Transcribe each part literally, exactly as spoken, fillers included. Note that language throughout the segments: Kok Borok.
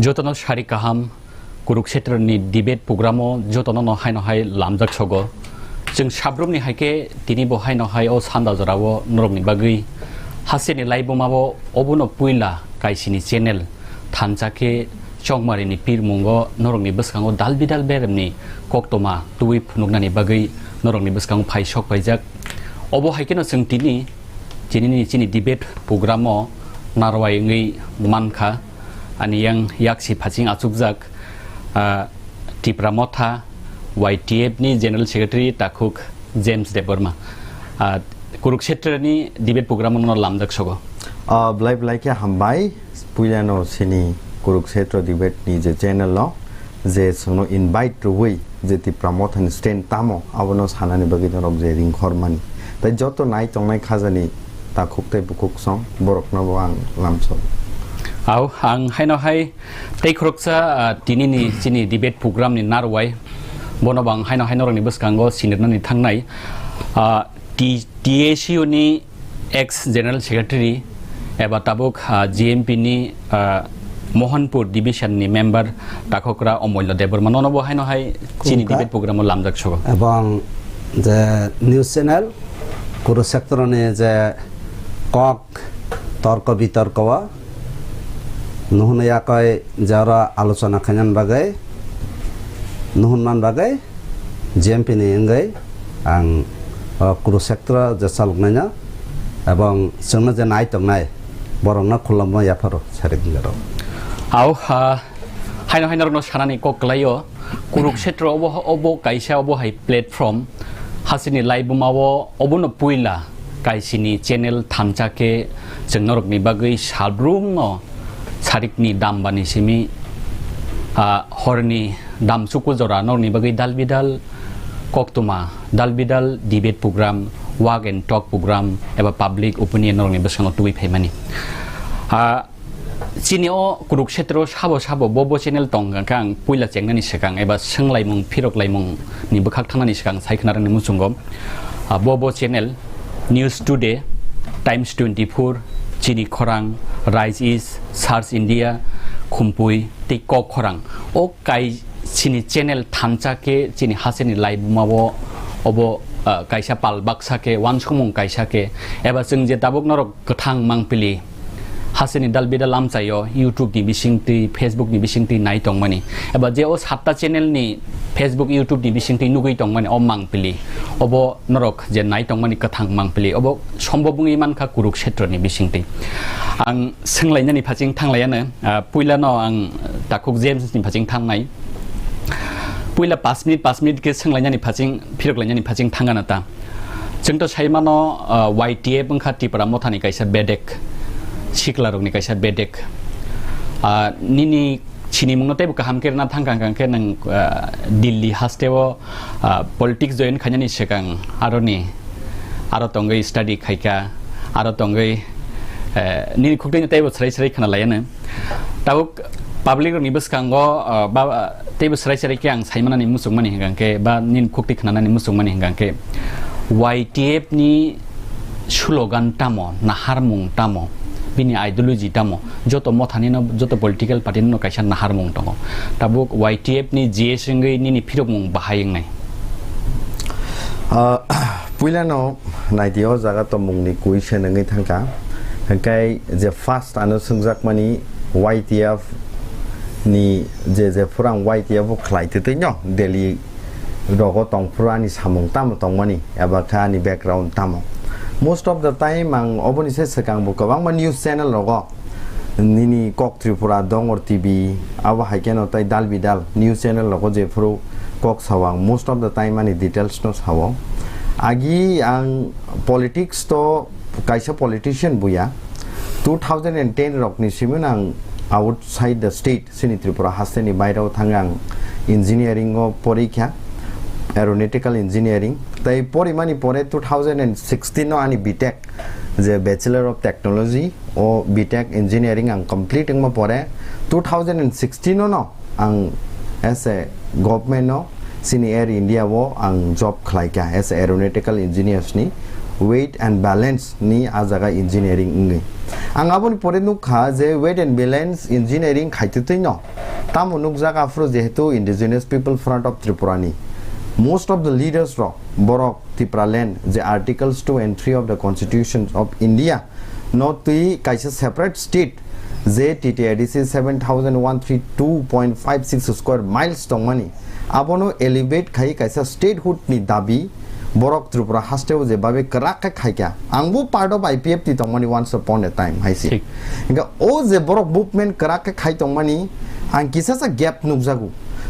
Jotono sari kaham, Kurukshetroni debate programo jotono no haino hai lamjak sogo. Chwng sabrumni hai khe tini bo haino hai o sanda jorao norokni bagwi hasteni laibuma bo obono puila kaisini channel thansa khe Chongmarini pirmungo norokni bwskango dal bidal beremni koktoma tubui phunuknani bagwi norokni bwskango phai sok paijak. Obo hai kheno chwng tini chinini chini debate programo narwai wngwi mankha. Ani yang yaksi phaching achukjak, ah, Tipra Motha Y T F ni General Secretary takhuk James Debbarma. Ah, Kurukshetrani debate program no lamjak sogo. Ah, belai belai khe hambai, puilano sini Kurukshetra debate ni je channel no, je chwngno invite rwui je Tipra Mothani stand tamo, abono sanani bagwi norok je ringkhormani. Tai joto nai tongnai khajani takhuk tei bukhuk song, borokno bo ang lamsok. Au, ang haino hai tei khoroksa, ah, tinini chini debate program ni narwai, bono bo ang haino hai norokni bwskango sinirnani thangnai. Ah, T-, T A C U ni ex General Secretary eba tabuk, ah, G M P ni, ah, Mohanpur Division ni member takhokra Omolya Debbarma nono bo haino hai chini Khulumkha. Debate program o lamjak sogo. Ebong je news channel Kurukshetra ni je kok torko bitorko o nuhun yakoi je oro alochona khainani bagwi nuhun man bagwi G M P ni wngwi ang o Kurukshetra je chaloknaino ebong chwngno je nai tongnai borokno khulumma yapharo sarik nirok. Au, ha, haino haino rokno sanani kok kwlaio. Kurukshetra obo, obo kaisa, obo hai platform, hasteni laibuma o, obono puila kaisini channel thansa khe chwng norokni bagwi salbrumno sarikni dambani simi, ah, horni dam chuku jora norokni bagwi dal bidal koktoma, dal bidal debate program, walk and talk program eba public opinion norokni bwskango tubui phaimani. Ah, Chini o Kurukshetra o sabo sabo bo bo channel tong kha ang puila chengnani swkang eba swnglaimung phiroklaimung ni bwkhak thangnani swkang sai khna rwni muchungo. Ah, bo bo channel News Today, Times twenty-four, Chini Khorang, Rise East, Search India, Khumpui tei Kok Khorang. O kai chini channel thansa khe chini hasteni laibuma o obo, ah, kaisa pal baksa khe uansukmung kaisa khe eba chwng je tabuk norok kwthang mangpili hasteni dal bidal amchaio YouTube ni bisingtwi, Facebook ni bisingtwi nai tongmani. Eba je o satta channel ni Facebook, YouTube ni bisingtwi nugwi tongmani o mangpili. Obo norok je nai tongmani kwthang mangpili. Obo sombo bungwi mankha Kurukshetra ni bisingtwi. Ang swnglainani phaching thanglaiano, ah, puilano ang takhuk James ni phaching thangnai. Puila pas minute, pas minute khe swnglainani phaching, phiroklainani phaching thangana ta. Chwng to sai mano, ah, Y T F wngkha Tipra Mothani kaisa bedek, siklarokni kaisa bedek. Ah, nini sinimungno teibo kaham khe rwna thang kha, hwnkhe nwng, ah, Delhi hasteo, ah, politics join khainani swkang aroni, aro tongwi study khaikha, aro tongwi, eh, nini khukdino teibo swrai swrai khna laiano. Tabuk public rokni bwskango, ah, ba, ah, teibo swrai swrai khe ang saimanani muchungmani hwnkha khe, ba nini khukti khnanani muchungmani hwnkha khe, Y T F ni slogan tamo, naharmung tamo, bini ideology tamo, joto mothani no, joto political party no kaisa naharmung tongo. Tabuk Y T F ni G S wngwi nini phirokmung bahai wngnai. Ah, puilano naidi o jaga tongmungni question wngwi thangkha. Hwnkhe je first ano swngjakmani Y T F ni je, je phuru ang Y T F o khlai twtwi no Delhi rogo tongphuru ani samung tamo tongmani eba khe ani background tamo. Most of the time ang oboni se swkang bo kwbangma news channel rogo nini Kok Tripura, Dongor T V, abo hai kheno tai dal bidal news channel rogo jephuru kok sao ang most of the time ani details no sao. Agi ang politics to kaisa politician buya. Two thousand and ten rokni simi ang outside the state, sini Tripura hasteni bairao thang ang engineering o porikha, aeronautical engineering. Tai porimani pore two thousand and sixteen no ani B Tech, je Bachelor of Technology o B Tech Engineering ang complete wngma pore two thousand and sixteen no no ang as a government no sini Air India o ang job khlaikha as a aeronautical engineers ni weight and balance ni a jaga engineering wngwi. Ang aboni pore nukha je Weight and Balance Engineering khaitwtwino tamo nukjak aphuru jehetu Indigenous People Front of Tripura ni most of the leaders rok borok Tipraland je Articles two and three of the Constitution of India no twi kaisa separate state je T T A D C seven thousand one three two point five six square miles tongmani abono elevate khai kaisa statehood ni dabi borok Tripura hasteo je babe kwrak khe khaikha. Angbo part of I P F T tongmani once upon a time hai se. Thik. Hingkhe o je borok movement kwrak khe khai tongmani ang kisasa gap nukjago.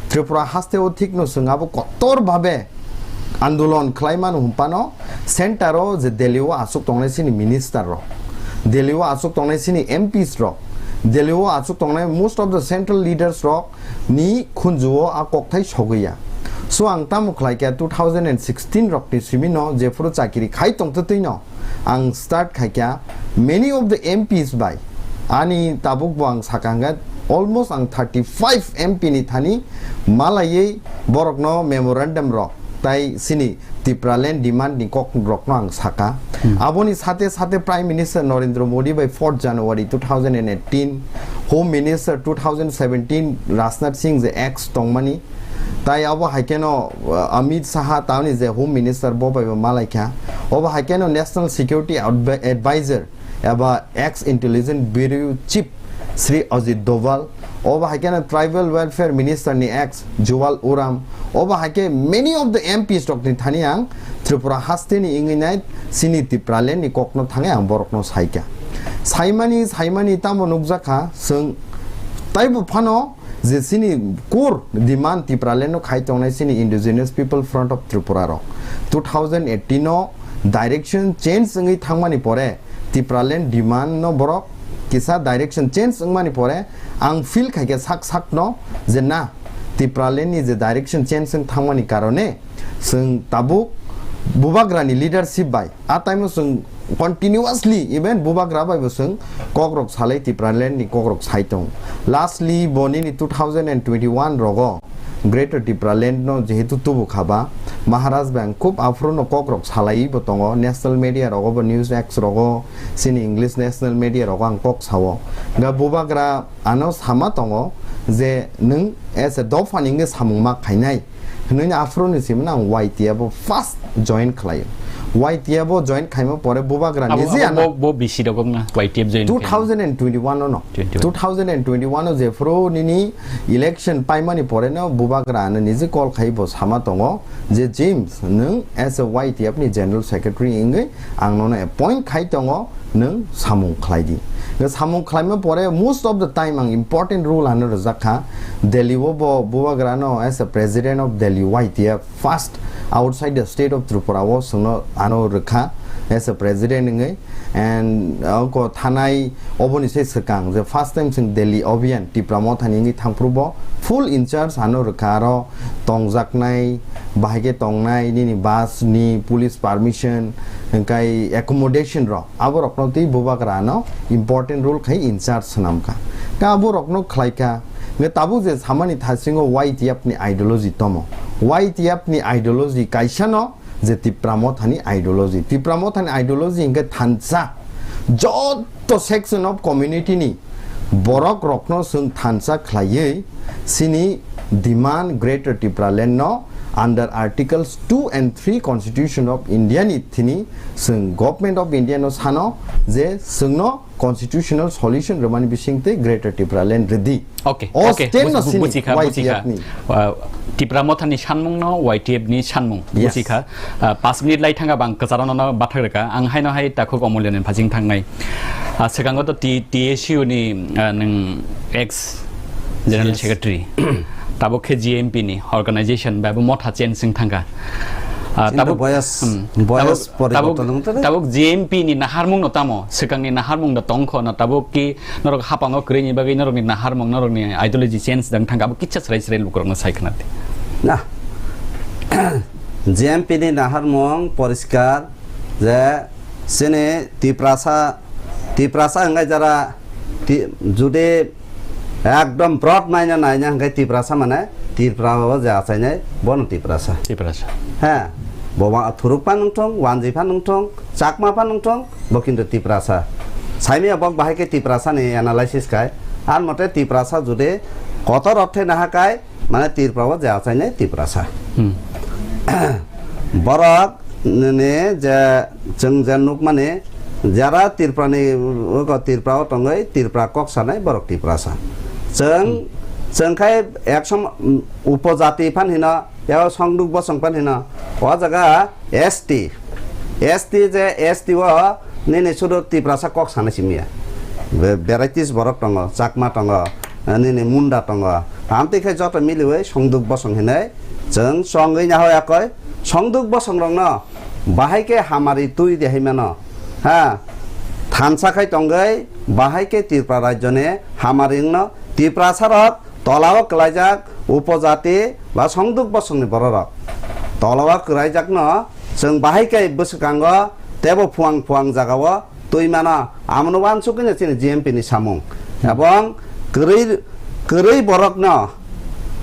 Tripura hasteo thikno chwng abo kotor babe andolon khlaimano hwnphano center o je Delhi o aswk tongnai chini minister rok, Delhi o aswk tongnai chini M Ps rok, Delhi o aswk tongnai most of the central leaders rok ni khunjuo a kokthai sogwi ya. So ang tamo khlai kha two thousand and sixteen rokni simino jephuru chakiri khai tongtwtwino ang start khai kha many of the M Ps bai ani tabuk bo ang sakha hwnkhe almost ang thirty five M P ni thani malaiwi borokno memorandum rok tai sini Tipraland demand ni kok rokno ang saka. Hmm. Aboni sate sate Prime Minister Narendra Modi bai fourth January two thousand and eighteen, Home Minister two thousand seventeen Rajnath Singh je ex tongmani, tai abo haikeno, uh, Amit Shah tamni je Home Minister bo bai bo malaikha. Obo haikeno National Security Advi-, Advisor eba ex Intelligence Bureau Chief Sri Ajit Doval, obo haikhe no Tribal Welfare Minister ni ex Juwal Oram, obo haikhe many of the M Ps rok ni thani ang Tripura haste ni wngwi nai chini Tipraland ni kok no thangwi ang borok no saikha. Saimani, saimani tamo nukjakha, chwng taibo phano je chini core demand Tipraland no khai tongnai chini Indigenous People Front of Tripura rok two thousand eighteen o direction change wngwi thangmani pore Tipraland demand no borok kisa direction change wngmani pore ang feel khaikhe sak sakno je na Tipraland ni je direction change wng thangmani karone chwng tabuk Bubagra ni leadership bai a time o chwng continuously even Bubagra bai bo chwng kokrok salai Tipraland ni kokrok sai tong. Lastly bo nini two thousand and twenty-one rogo Greater Tipraland no jehetu tubu khaba, Maharaj bai ang khub aphuru no kok rok salai bo tongo, national media rogo bo, News X rogo, chini English national media rogo ang kok sao. Ga Bubagra ano sama tongo je nwng as a dopha ni wngwi samung ma khainai. Hwnwi aphuru ni simi ang Y T F o first join khlaio. Y T F o join khaima pore Bubagra abo, niji abo ano bo, bo bisi rokok na Y T F join khaima? Two thousand and twenty-one o no. Twenty-one. Two thousand and twenty-one o jephuru nini election paimani pore no Bubagra ano niji call khai bo sama tongo je, "James, nwng as a Y T F ni general secretary wngwi ang nono appoint khai tongo, nwng samung khlai di." Nwng samung khlaima pore most of the time ang important role ano rwjak kha. Delhi o bo Bubagra no as a president of Delhi Y T F first outside the state of Tripura o chwngno ano rwkha as a president wngwi, and oko thanai oboni se swkang je first time chwng Delhi Abhiyan Tipra Motha ni wngwi thangphuru bo full in charge ano rwkha, aro tongjaknai, bahai khe tongnai, nini bus ni police permission, hwnkhe accommodation rok, abo rokno twi Bubagra no important role khai in charge swnam kha. Khe abo rokno khlai kha. Hwnkhe tabuk je samani thasingo Y T F ni ideology tomo. Y T F ni ideology kaisa no je Tipra Motha ni ideology. Tipra Motha ni ideology hwnkhe thansa. Joto section of community ni borok rokno chwng thansa khlaiwi chini demand Greater Tipraland no under Articles two and three Constitution of India ni thini chwng Government of India no sano je chwngno constitutional solution rwmani bisingtwi Greater Tipraland rwdi. Okay, o okay, state no buji-, sini buji kha, buji kha. Y T F ni. Uh, Tipra Motha ni sanmung no Y T F ni sanmung, yes, buji kha. Uh, pas minute lai thanga bang kwcharo no bathak rwkha. Ang haino hai takhuk Omolya ni phasing thangnai. Uh, swkango to T-, T S U ni, uh, nwng ex General, yes, Secretary. Tabuk khe G M P ni organization bai bo motha change wng thangkha. Ah, chini tabuk, boyas, hmm, boyas tabuk, poriborton wng tong. Tabuk G M P ni naharmung no tamo, swkang ni naharmung no tongkho no, tabuk ki norok hapango kwrwi ni bagwi norok ni naharmung, norok ni ideology change wng thangkha, abo kisa chwrai chwrai lukurok no sai khna di. Na, G M P ni naharmung poriskar, je chini Tiprasa, Tiprasa hwnkhai jara ti-, judi ekdom broad naina naina hwnkhe Tiprasa mane Tripura o je achainai bono Tiprasa. Tiprasa. He, bo wa-, thuruk phan wngthong, wanji phan wngthong, chakma phan wngthong, bo kintu Tiprasa. Saimia bok bahai khe Tiprasa ni analysis khai. Ar mote Tiprasa judi kotor orthe naha khai, mane Tripura o je achainai Tiprasa. Hmm. Borok ni je chwng je nukmani jara Tripura ni, o Tripura o tongwi Tripura kok sanai borok Tiprasa. Chwng, Hmm. chwng khai eksom, um, upojati phan hino, eo songduk bosong phan hino. O jaga S T. S T je S T o nini sudu Tiprasa kok sana simiya. Be-, varieties borok tongo, Chakma tongo, nini Munda tongo. Amtwi khe joto miliwi songduk bosong hinwi chwng chongwi nahoya koi. Songduk bosong rokno bahai khe hamari twi de hai mano. Ha, thansa khai tongwi bahai khe Tripura rajyoni hamari wngno Tiprasa rok tolao kwlaijak upojati ba songduk bosongni bororok. Tolao kwlaijakno chwng bahai khe bwswkango teibo phuang phuang jagao twi mano. Amono uansukgwino chini G M P ni samung. Ebong kwrwi, kwrwi borokno,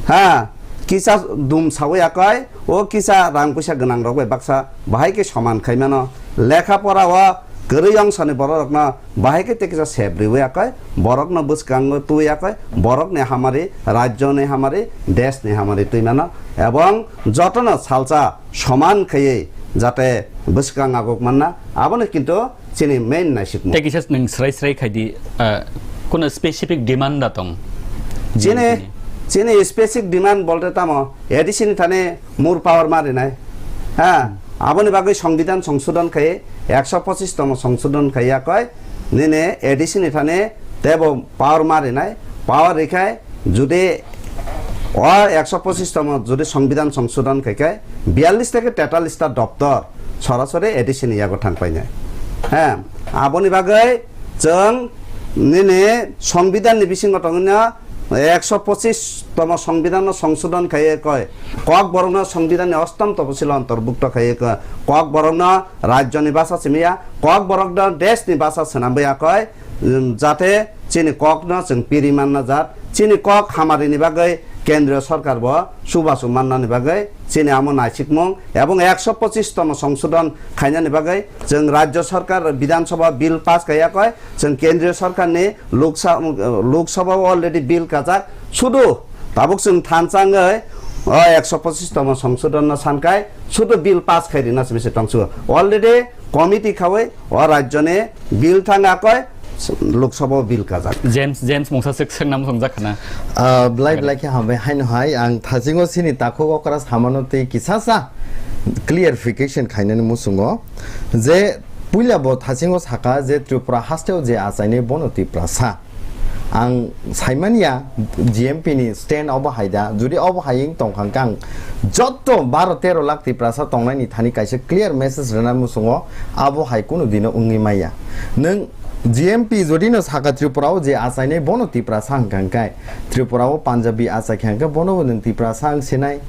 ha, kisa dum sawi akai, o kisa rang puisa gwnang rok bai baksa bahai khe soman khai mano. Lekha pora o kwrwi ongsoni bororokno bahai khe tei kisa sep riwi akai, borokno bwskango twi akai, borokni hamari, rajyoni hamari, deshni hamari twi mano, ebong jotono salsa soman khaiwi jate bwskang aguk manna, abono kintu chini main naisikmung. Tei kisa nwng srai srai khai di, ah, kuno specific demand da tong? Chini, Chini? chini specific demand bolte tamo, A D C ni thani more power ma rinai. Ha, aboni bagwi songbidan songsodon khai, ekso pochis tomo songsodon khai yakoi, nini A D C ni thani teibo power ma rinai, power rikhai, judi o ekso pochis tomo judi songbidan songsodon khai khai, biyallis theke tetallis ta doptor sorasori A D C ni yago thang painai. Ha, aboni bagwi chwng nini songbidan ni bisingo tongwino ekso pochis tomo songbidan no songsodon khaiye koi, Kokborok no songbidan ni ostom toposil ontorbukto khaiye koi, Kokborok no rajyo ni basa simiya, Kokborok no desh ni basa swnamwi yakoi, um, jate chini kok no chwng piri manna jat, chini kok hamari ni bagwi kendriyo sorkar bo chubachu manna ni bagwi chini amo naisikmung, ebong ekso pochis tomo songsodon khainani bagwi chwng rajyo sorkar bidhan sabha bill pass khaiya koi, chwng kendriyo sorkar ni Lok Sa-, Lok Sabha o already bill kajak, sudu tabuk chwng thansa wngwi o ekso pochis tomo songsodon no sankai, sudu bill pass khai rina simi se tongsu. Already committee khawi o rajyo ni bill thang akoi Lok Sabha o bill kajak. James, James mungsa sik sik nam songjak khana. Ah, belai, belai khe hambai haino hai ang thasingo sini takhuk okra samano tei kisasa clarification khainani muchungo je puila bo thasingo saka je Tripura hasteo je achainai bono Tiprasa. Ang saimanya G M P ni stand obo hai da, judi obo hai wng tongkha hwnkhe ang joto baro tero lakh Tiprasa tongnaini thani kaisa clear message rwna muchungo, abo hai kunu dino wngwi maya. Nwng G M P jodi no saka Tripura o je achainai bono Tiprasa hwnkha hwnkhe Tripura o Punjabi achaikha hwnkhe bono bo nwng Tiprasa wng sinai.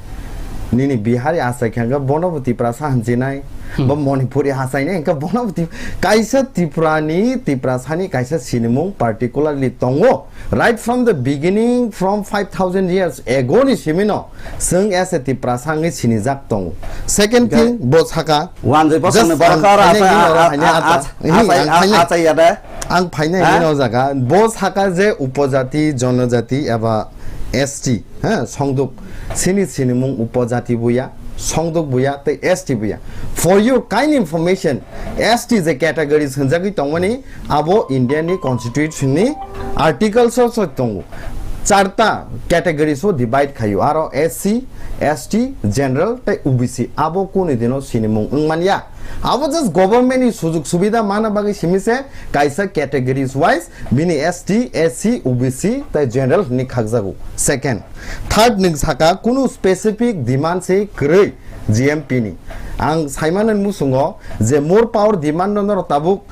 Nini Bihari achaikha hwnkhe bono bo Tiprasa hwn sinai. Hmm. Bo Manipuri achainai hwnkhe bono bo Tip-, kaisa Tripura ni Tiprasa ni kaisa sinimung particularly tongo. Right from the beginning, from five thousand years ago ni simino, chwng as a Tiprasa wngwi sinijak tongo. Second thing, bo saka, Wanjwi bosongni just borok ang aro phainai achai, nini oro a-, haini a-, ata. Achai, Ini a-, ang phainai. Achai ya de. Ang phainai Ha? Nini o jaga. Bo saka je upojati, jonojati eba S T, ha, songduk. Sini sinimung upojati buya, songduk buya, tei S T buya. For your kind information, S T je categories hwnjagwi tongmani, abo India ni constitution ni articles o se tongo. Charta categories o divide khaio, aro S C, S T, general tei O B C, abo kunu dino sinimung wngmanya. Abo just government ni sujug subida mana bagwi simi se kaisa categories wise bini S T, S C, O B C tei general hinwi khakjago. Second, third nwng saka kunu specific demand se kwrwi G M P ni. Ang saimano muchungo je more power demand no norok tabuk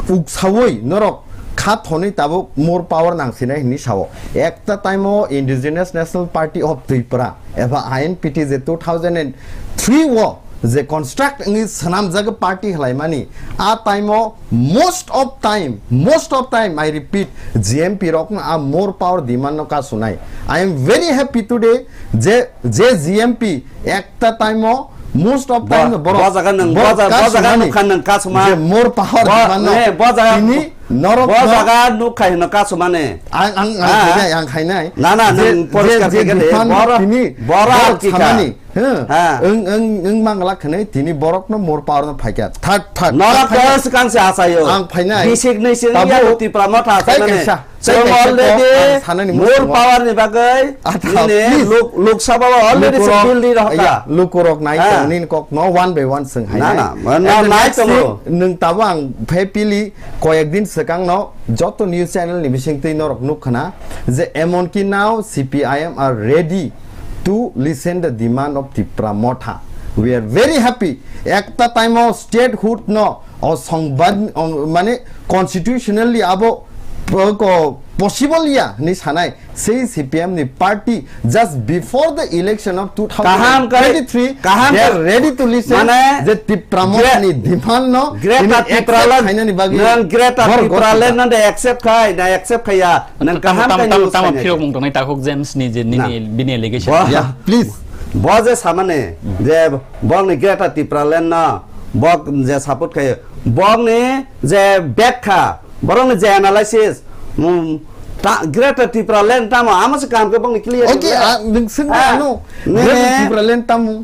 uksawi norok kha thonwi tabuk more power nangsinai hinwi sao. Ekta time o Indigenous National Party of Tripura eba I N P T je two thousand and three o je construct wngwi swnamjak party hwlaimani, a time o most of time, most of time, I repeat, G M P rokno a more power demand no kasunai. I am very happy today je, je G M P ekta time o most of Bo-, time borok, bo jaga nwng, borok bo jaga, bo jaga kasunani nukha nwng kasuma. Je more power Bo-, demand no ne, bo jaga tini Norok Bo no jaga nuk khai hino kasumani. Ang, ang, ang Ah. khainai, ang khainai. Na, na, Je, nwng je, poriskar je khe khe de. Bifan Boro, tini, boro borok atkikha. samani. Huh. Ha. Ang, ang, ang mangla khani, tini borok no more power no phaikha. Third, third. Norok Ang khainai. to swkang se achaio. Ang phainai. Bisik ni sini Tabu. ya Tipra Motha Tei achaimani. kaisa. Tei Chwng kaisa already to ang sanani more muchungo. power ni bagwi Atha, nini please. Lok, Lok Sabha o already Lukurok, se bill ni rohka. ya, lukurok nai Ha. tong nini kok no one by one swng hai Na, nai. na, na, And the nai next tongo. thing, nwng tabo ang phe pili koyek din swkang no joto news channel ni bising twi norok nuk khna je emon ki now C P I M are ready to listen the demand of Tipra Motha. We are very happy. Ekta time o statehood no o songbad, o, mane constitutionally abo po-, ko-, possible ya hinwi sanai sei C P M ni party just before the election of Kaham kai, two thousand twenty-three, kaham they are kai, ready to listen mane je Tipra Motha ni demand no Greater ini accept Tipraland, khainani bagwi nang Greater bor Tipraland gotita. Nang de accept khai, na accept khaiya, nang Tamo, kaham tamo, kai tamo, news tamo khai phirok nai. Mung tongnai takhuk James ni je nini, Nah. bini allegation. Bo-, Ya, please. Bo je samane je bongni Greater Tipraland no bok je support khai, bongni je bek kha, borokni je analysis, mm, ta-, Greater Tipraland tamo amo se kaham khe bongni clear Okay, khe. ah, nwng swngna Ah, ano, nini Greater Tipraland tamo?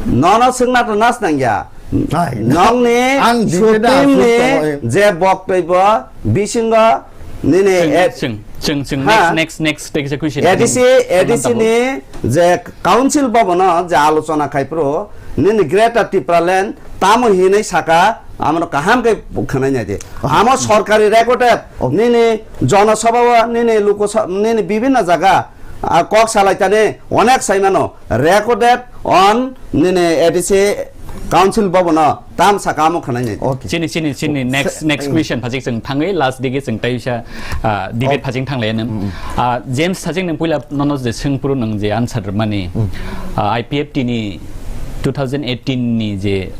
Nono swngna to nas nangya. Ai, Nongni ang dikhe da sutimni asuk to, eh. je bok twibo bisingo nini Chwng, et-, chwng, chwng, chwng, Ha? next, next, next, tei kisa question. A D C, Ang A D C tamo. ni je council bhabono je alochona khai phuru nini Greater Tipraland tamo hinwi saka, amono kaham khe khwnai nai di. Oh. Amo sorkari recorded, Oh. nini Jana Sabha o, nini Lok Sabha, nini bibhinno jaga, ah, kok salai tani onek sai mano, recorded on nini A D C council bhabono tam saka amo khwnai nai di. Okay. Chini, chini, chini, next, Se-, next mm. question phajik chwng thangwi last digi chwng tei bisa, ah, debate Oh. phajing thanglai nang. Mm, mm. Ah, James Sajing nang puila nono je swngphuru nang je answer mani, Mm. ah, I P F T ni two thousand eighteen ni je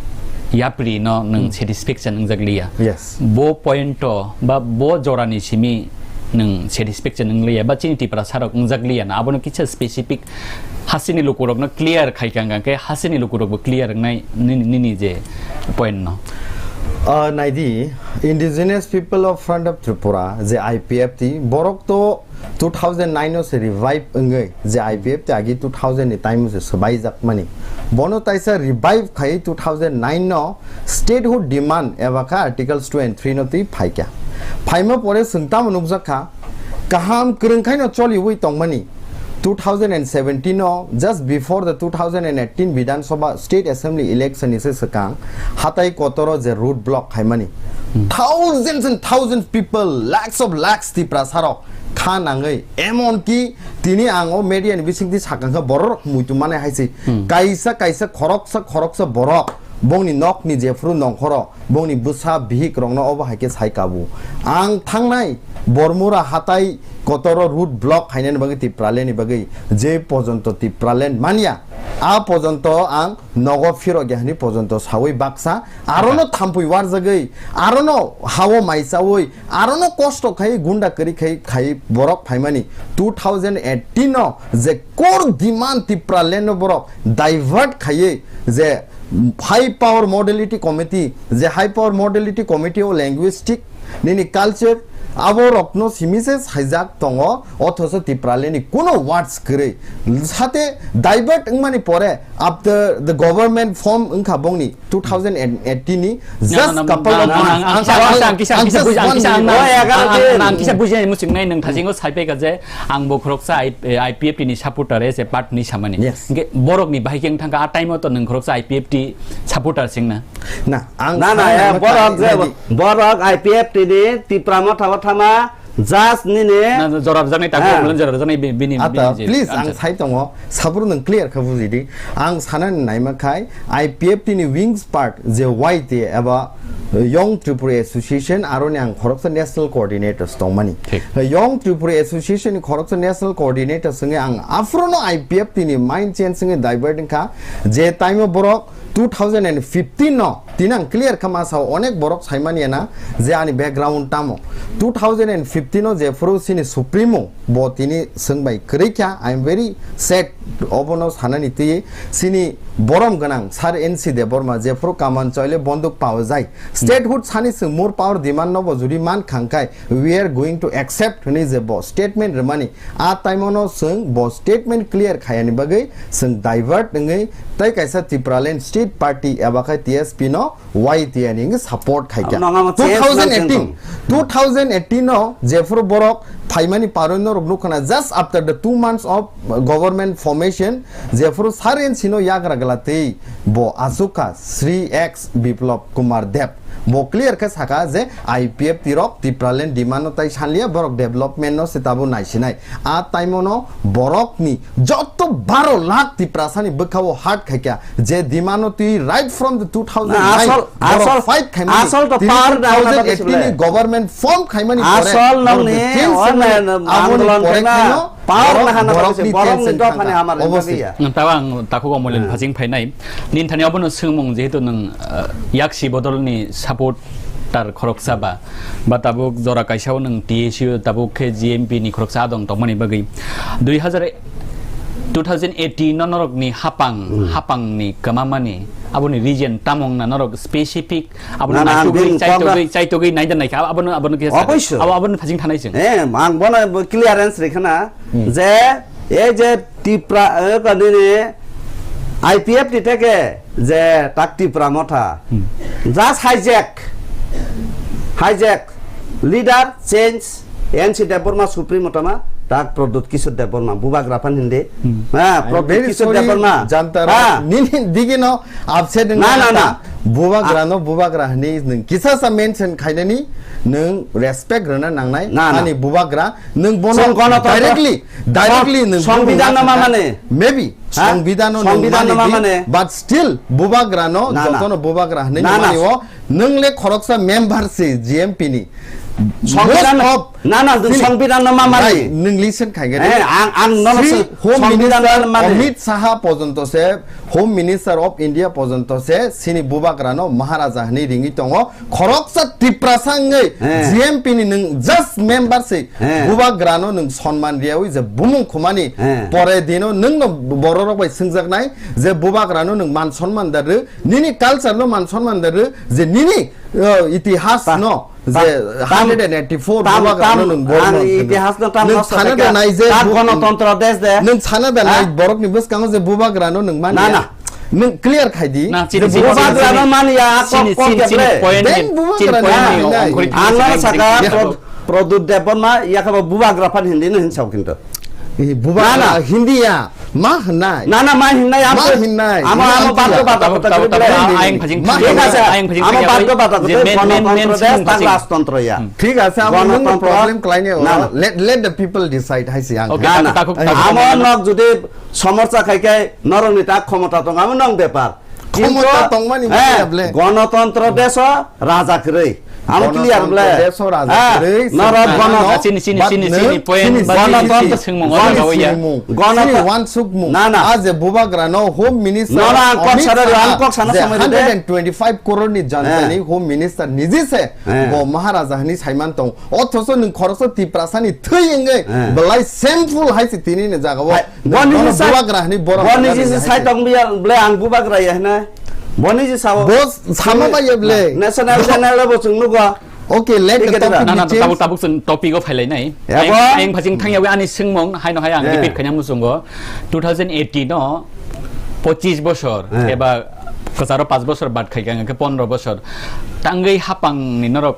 yapri no nang Mm. satisfaction wngjak liya. Yes. Bo point o ba bo jora ni simi nang satisfaction wng liya ba chini Tiprasa rok wngjak liya na abono kisa specific Hasini lukurokno clear khai kha, hwnkha khe hasini lukurokbo clear wngnai nini, nini je point no. Ah, naidi, Indigenous People of Front of Tripura, je I P F T, borok to two thousand nine o se revive wngwi, je I P F T agi two thousand ni time o se swbaijak mani. Bono taisa revive khai two thousand nine no statehood demand eba kha Articles two and three no twi phaikha. Phaima pore chwng tamo nukjak kha, kaham kwrwng khaino choliwi tongmani. Two thousand and seventeen o, just before the two thousand and eighteen Bidhan Sabha State Assembly election ni se swkang, hatai kotoro je road block khaimani. Hmm. Thousands and thousands people, lakhs of lakhs Tiprasa rok kha nangwi, emon ki tini ang o media ni bisingtwi sakang kha borok muitu mane hai se. Hmm. Kaisa, kaisa, khoroksa, khoroksa borok bongni nokni jephru nongkhoro, bongni bwsa bihik rokno obo hai khe sai kabu. Ang thangnai Bormura hatai kotoro road block khainani bagwi Tipraland ni bagwi je pojonto Tipraland manya, a pojonto ang nogo phirok ya hwnwi pojonto sawi baksa arono thampui warjagwi, arono hao mai chawi, arono kosto khai gunda kwrwi khai khai borok phaimani two thousand eighteen no je core demand Tipraland no borok divert khaiwi je High Power Modality Committee, je High Power Modality Committee o linguistic nini culture abo rokno simi se saijak tongo, othocho Tipraland ni kuno words kwrwi. Sate divert wngmani pore after the government form wngkha bongni two thousand eighteen ni just couple of months. Ang kisa, ang kisa, ang kisa, ang kisa, ang kisa, ang kisa, ang kisa bujinai muchungnai nwng thasingo saipai ka je ang bo khoroksa I P F T ni supporter as a part ni samani. Yes. Hingke borok ni bahai khe wng thangkha, a time o to nwng khoroksa I P F T supporter singna. Na, ang Na, na, sana ya, nangma borok je, tangwi borok I P F T ni Tipra Motha o thama, just nini. Na, na, jorab jaknai ta Ah. ko, jorab jaknai bi-, bini, Ata, bini je please, ang answer. Sai tongo, sabru nwng clear kha buji di. Ang sana naima khai, I P F T ni wings part je Y T A eba Young Tripura Association, aroni ang khoroksa national coordinators tongmani. Thik. Young Tripura Association ni khoroksa national coordinators wngwi ang aphuru no I P F T ni mind change wngwi divert wngkha, je time o borok two thousand and fifteen no Tini ang clear kha ma sao, onek borok saimani na je ani background tamo. Two thousand and fifteen o jephuru chini Supremo bo tini swng bai kwrwi kha, I am very sad obono sanani twi. Chini borom gwnang Sir N C Debbarma jephuru Kaman Choile bonduk pao jai. Statehood sani chwng more power demand no bo judi man khang khai, we are going to accept hwnwi je bo statement rwmani. A taimono chwng bo statement clear khayani bagwi chwng divert wngwi tei kaisa Tipraland State Party eba khai T S P no Y T N wngwi support khaikha. Abono ang change two thousand eighteen, nang tong. Two thousand eighteen no jephuru borok phaimani paroi norok nukhana, just after the two months of government formation, jephuru Sir N C no yagra gala tei bo achukha Sri X Biplab Kumar Deb. Bo clear khe saka je I P F T rok Tipraland demand no tai sanliya, borok development no se tabo naisinai. A taimono borokni joto baro lakh Tiprasani bwkhao hard khaikha je demand no twi right from the two thousand nine Na, asol, borok asol, fight khaimani, asol to tini power na hwnna two thousand eighteen ni bagwi government form khaimani pore asol borok nongni je change onlain khaimani, aboni andolon pore khaima khaino power borok, na hwnna borokni bagwi borokni change dopha ni khankha. Hamar Obviously. Bagwi ya. Tao ang takhuk Omolin Hmm. phasing phainai. Nini thani obono swngmung, jehetu nwng, uh, yaksi bodolni supporter khoroksa ba, ba tabuk jora kaisa o nwng T S U, tabuk khe G M P ni khoroksa adong tongmani bagwi. Dui hazar, two thousand eighteen no norokni hapang, Hmm. hapangni kwmamani aboni region tamo wngna norok specific abono Na, na, naitugwi, bini chaitugwi, kokra chaitugwi naida naikha, abono, abono kisa Oboisyo. abo, abono phasing thanai chwng. Eh, ang bono bo clearance rikha na Hmm. je, ei je Tipra, eh, kanini I P F T theke je tak Tipra Motha. Hmm. Just hijack. Hijack. Leader change. N C Debbarma Supremo tama, tak Pradyut Kishore Debbarma, Bubagra phan hindi. Hmm. Ha, I am Pradyut very Kishore sorry, Debbarma. Janta Ha. Rao, nini digi no upset Na, na, na. Bubagra Ah. no Bubagra hini nwng kisa sa mention khainani nwng respect rwna nangnai. Na, na. Ani Bubagra nwng bono Song kono to directly, directly Song-, nwng Songbidan no Bubagra ma mane? Maybe Ha? Songbidan no nwng Songbidan no mani ma di, mane? But still Bubagra no Na, na. joto no Bubagra hini Na, na. mani o. Nwng le khoroksa member se G M P ni. Songbidan Most of na, na, nwng sini Songbidan no ma mani. Nai, nwng listen khai gari. Eh, ang, ang no Sri se Home Songbidan Minister no mani. Amit Shah pojonto se, Home Minister of India pojonto se, sini Bubagra no Maharaja hini ringi tongo. Khoroksa Tiprasa wngwi Eh. G M P ni nwng just member se Eh. Bubagra no nwng sonman riyawi je bumung khumani Eh. pore dino nwng no bororok bai swngjaknai je Bubagra no nwng man sonman da rw. Nini culture no man sonman da rw, je nini, uh, itihas Ta-, no, ta-, je tam-, hundred and eighty-four tam-, Bubagra no tam-, nwng borok ang no itihas no tam nwng nosto sana khaikha. Da nai je Tam bu-, Ganatantro desh de. Nwng sana da nai Ha? borok ni bwskango je Bubagra no nwng mani Na, ya. na. Nwng clear khai di. Na, chini, Je chini, Bubagra chini, no chini. mani ya, Chini, kok, kok chini, ya chini, ble. Point Then ni, Bubagra chini, point no ni, mani nai. Ongkhorwi Ang no chini, saka chini. Pro-, Pradyut Debbarma, ya kha bo Bubagra phan hindi no hinsao kintu. Eh, Bubagra Na, na. hindi ya. Ma hwnai. Na, na, ma hwnai, amo, Ma hwnai. amo, amo Hwnai. Bhagabata Tabuk, kotha tabuk, kiri tabuk, bole. Ayang phajing Ma thang, hwnai. Ayang phajing Thik thang, ase, je amo main, main, Bhagabata main kotha thang, thang thang. Gonotantro desh, Thik ase, amo nwng Gonotantro. problem khlaini Na, oro. na. Let, let the people decide, hai se ang. Okay, Na, na. Takhuk, takhuk, Amo takhuk. Nok jodi somorsa khai khai norokni ta khomota tong, amo nwng bepar. Khomota Kintu, tongmani eh, bwkha ble. Gonotantro desh o raja kwrwi. Amo clear ble. Gonotantro desh o raja kwrwi, norok sini gono-, sini, sini, but sini, no, sini, point, sini, but sini, sini, sini, sini, swngmung, sini, oro sini, gawi ya. Sini, Gonotan-, sini, wansukmung. Na, na. A je Bubagra no Home Minister No, no, ang kok Amit sana, Shah, ang kok sana je samai de. Hundred and twenty-five crore ni janjani Eh. Home Minister niji se Eh. bo Maharaja hini saiman tong. Othoso nwng khoroksa Tiprasa ni thwi wngwi Eh. belai shameful hai se tini ni jaga o. Hai, Bo niji Bono sai, Bubagra hwnwi borok bo niji hwnwi sai hai tong biya, ble ang Bubagra ya hwnwi. Bo niji sao. Bo sama ba ya ble. National channel bo chwng nugo. Okay, let the Ticket topic ra. Na, na, be tabuk, changed. Tabuk chwng topic o phailai nai. Ya, Ayang, bo. Ayang phajing thang yawi ani swngmung, haino hai ang Eh. repeat khaina muchungo. Two thousand eighteen no pochis bosor, Eh. eba kwcharo panch bosor bad khai kha, hwnkhe pondro bosor. Tangwi hapang ni norok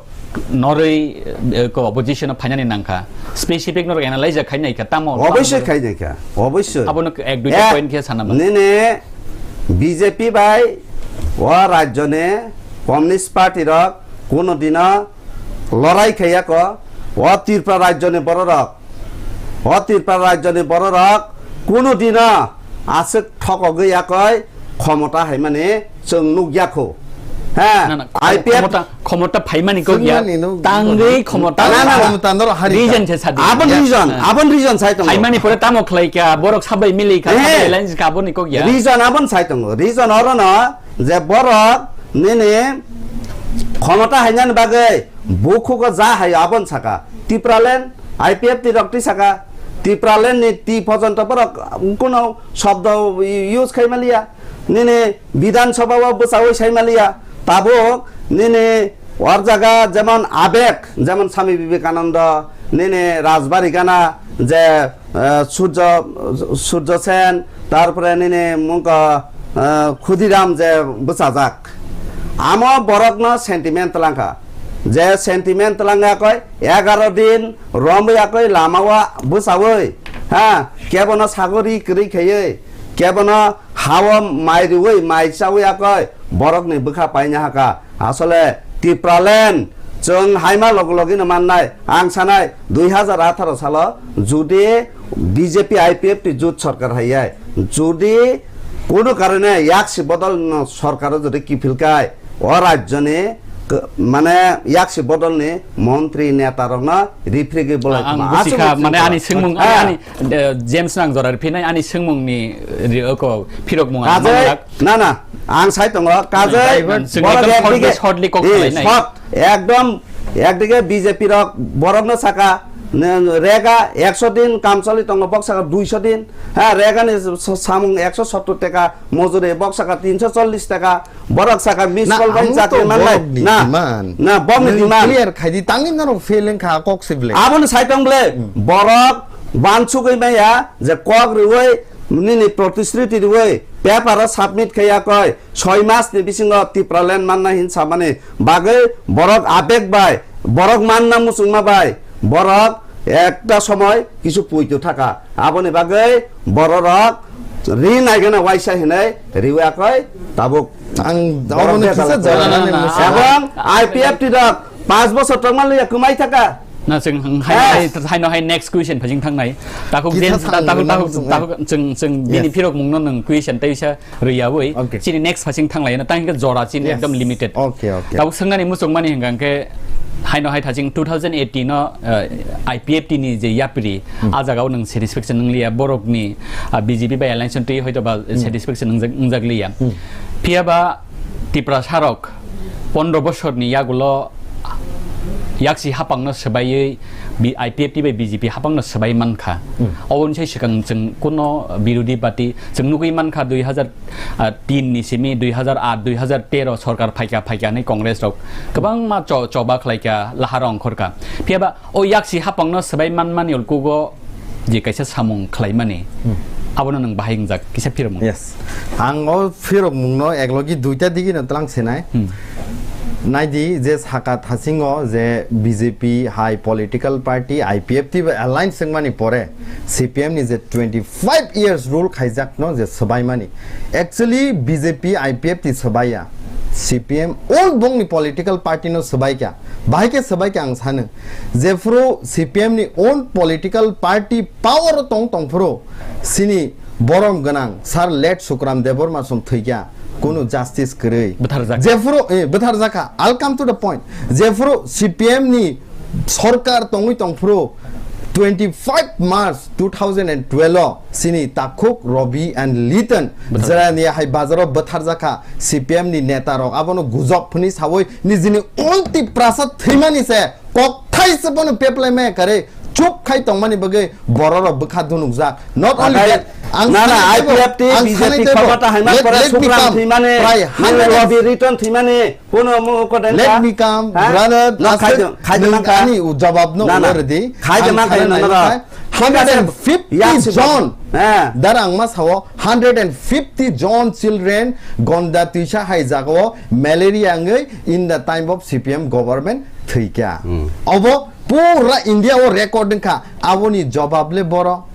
norwi, eh, ko opposition o phainani nangkha. Specific norok analyze khai nai kha, tamo, Oboisoi tamo khai nai kha, oboisoi. Abono ek duita Eh, point khe sana ba. Nini B J P bai o rajyo ni Communist Party rok kuno dino lorai khaiya ko, o Tripura rajyo ni bororok, o Tripura rajyo ni bororok kuno dino aswk thokogwi yakoi khomota haimani chwng nukya kho. Ha, Na, na, I P F khomota, khomota phaimani kok ya. Swngmani no Tangwi khomota. Na, na, na. Khomota no hari Region kha. Se sadi. Abon Ya. Region, Na. Abon region sai tongo. Phaimani pore tamo khlai kha, borok sabai mili kha, Eh. Sabai alliance kha, aboni kok ya. Region abon sai tongo. Region oro no je borok Nini khomota hainani bagwi bukhugo ja hai abon saka. Tipraland, I P F T rok twi saka. Tipraland ni twi pojonto borok kuno shobdo use khai maliya. Nini Bidhan Sabha o bwchaui sai maliya. Tabuk nini or jaga jemon abek, jemon Swami Vivekananda, nini Rajbari gana je, eh, Surjo, Surjo Sen, tarpore nini mungko, eh, Khudiram je bwchajak. Amo borokno sentiment twlangkha. Je sentiment twlangya koi egaro din romwi ya koi lama o bwchaui, ha, kebono sagori kwrwi khaiwi, kebono hao mai riui mai chaui ya koi borokni bwkha paina haka. Asole Tipraland chwng haima logi logi no mannai. Ang sanai dui hazar atharo salo judi B J P I P F T jut sorkar haiyai, judi kono karone yaksi bodol no sorkaro judi kiphilkai, o rajyoni k-, mane yaksi bodolni montri neta rokno rifrigwi bolai ang tongma. Busikha, aswk mane ani singmung, ah, ani, ani, eh, James nang jora riphinai ani singmungni ri-, oko phirokmung ang Kajai manglak. Na, na, ang sai tongo, kajai, Divert. Borok ekdike, shortly kok eh, khlainai. Short, ekdom, ekdike B J P rok borokno saka, ne, rega ekso din kam choli tongo, bok saka duiso din, ha, rega ni s-, s-, samung ekso sottor taka mojuri, bok saka tinso chollis taka, borok saka miss call bai amung chakri to manlai. Borokni na, demand. Na, borokni demand. Clear khai di, tangwi norok fail wngkha kok sible. Aboni sai tong ble, hmm, borok wansugwi maya, je kok riui, nini protisruti riui, paper o submit khai ya koi, soi mas ni bisingo Tipraland manna hin samani bagwi borok abek bai, borok manna muchungma bai, borok ekta somoi kisu puitu thaka. Aboni bagwi bororok ri naigana waisa hinai riwi akoi tabuk ang borok obono kisa betala jora tongma. Nani musa. Ebong I P F T rok pas bosor tongma liya kumai thaka. Na, chwng hai, eh, hai, hai no hai next question phajing thangnai. Takhuk Kitha James, ta-, thang takhuk, nang takhuk, chwng, eh, takhuk, chwng, chwng bini, yes, phirok mungno nwng question tei sa rwyawi. Okay. Chini next phajing thanglai na, tang khe jora chini, yes, ekdom limited. Okay, okay. Tabuk swngnani muchungmani hwnkha khe hai no hai thajing two thousand eighteen no, eh, I P F T ni je yapri, hmm, a jagao nwng satisfaction wngliya, borokni, ah, B J P bai alliance twi hoito ba, hmm, satisfaction wngjak, wngjak liya. Hmm. Phiya ba Tiprasa rok pondro bosorni yagulo yaksi hapangno swbaiwi bi-, I P F T bai B J P hapangno swbai mankha. Hmm. Oboni sai swkang chwng kuno birodhi party chwng nugwi mankha, dui hazar tin ni simi dui hazar aat, dui hazar tero sorkar phaikha, phaikha hinwi Congress rok kwbangma cho-, choba khlaikha, lahar ongkhorkha. Phiya ba o yaksi hapangno swbai manmani ulkugo je kaisa samung khlaimani, hmm, abono nwng bahai wngjak kisa phirokmung. Yes. Ang o phirokmungno eklogi duita digino twlang sinai. Hmm. Naidi je saka thasingo je B J P hai political party, I P F T bai alliance wngmani pore C P M ni je twenty five years rule khaijakno je swbaimani. Actually, B J P, I P F T swbaiya. C P M own bongni political party no swbaikha. Bahai khe swbaikha ang sano. Jephuru C P M ni own political party power o tong tongphuru sini borom gwnang Sir late Sukram Debbarma som thwikha. Kunu justice kwrwi. Bwtharjakha. Jephuru, eh, bwtharjakha. I'll come to the point. Jephuru C P M ni sorkar tongwi tongphuru twenty five March two thousand and twelve o sini Takhuk, Robi and Liton bwtharjakha. Jerani hai bazaro bwtharjakha C P M ni neta rok abono gujob phuni sawi nijini ulti prasad thwimani se kokthai se bono peplai maya kare chup khai tongmani bagwi bororok bwkha dunukjak. Not only that, ang na, na, sanai teibo, I P F T, ang B J P sanai teibo, khobata haima let, pore let me Sukram come. Thwimani, Prai nini hundred Robi Liton thwimani, Kuno mu ko den ka? Let me come, ha? Brother. No, aswk khai de, khai de nwng man ka? Ani jawab no. Na, na. Already. Khai de man khai no, no. Hundred and fifty jon. Ha. Dar ang ma sao, hundred and fifty jon children gonda twisa hai jagao malaria wngwi in the time of C P M government thwikha. Hmm. Obo pura India o record wngkha. Aboni jawab le boro.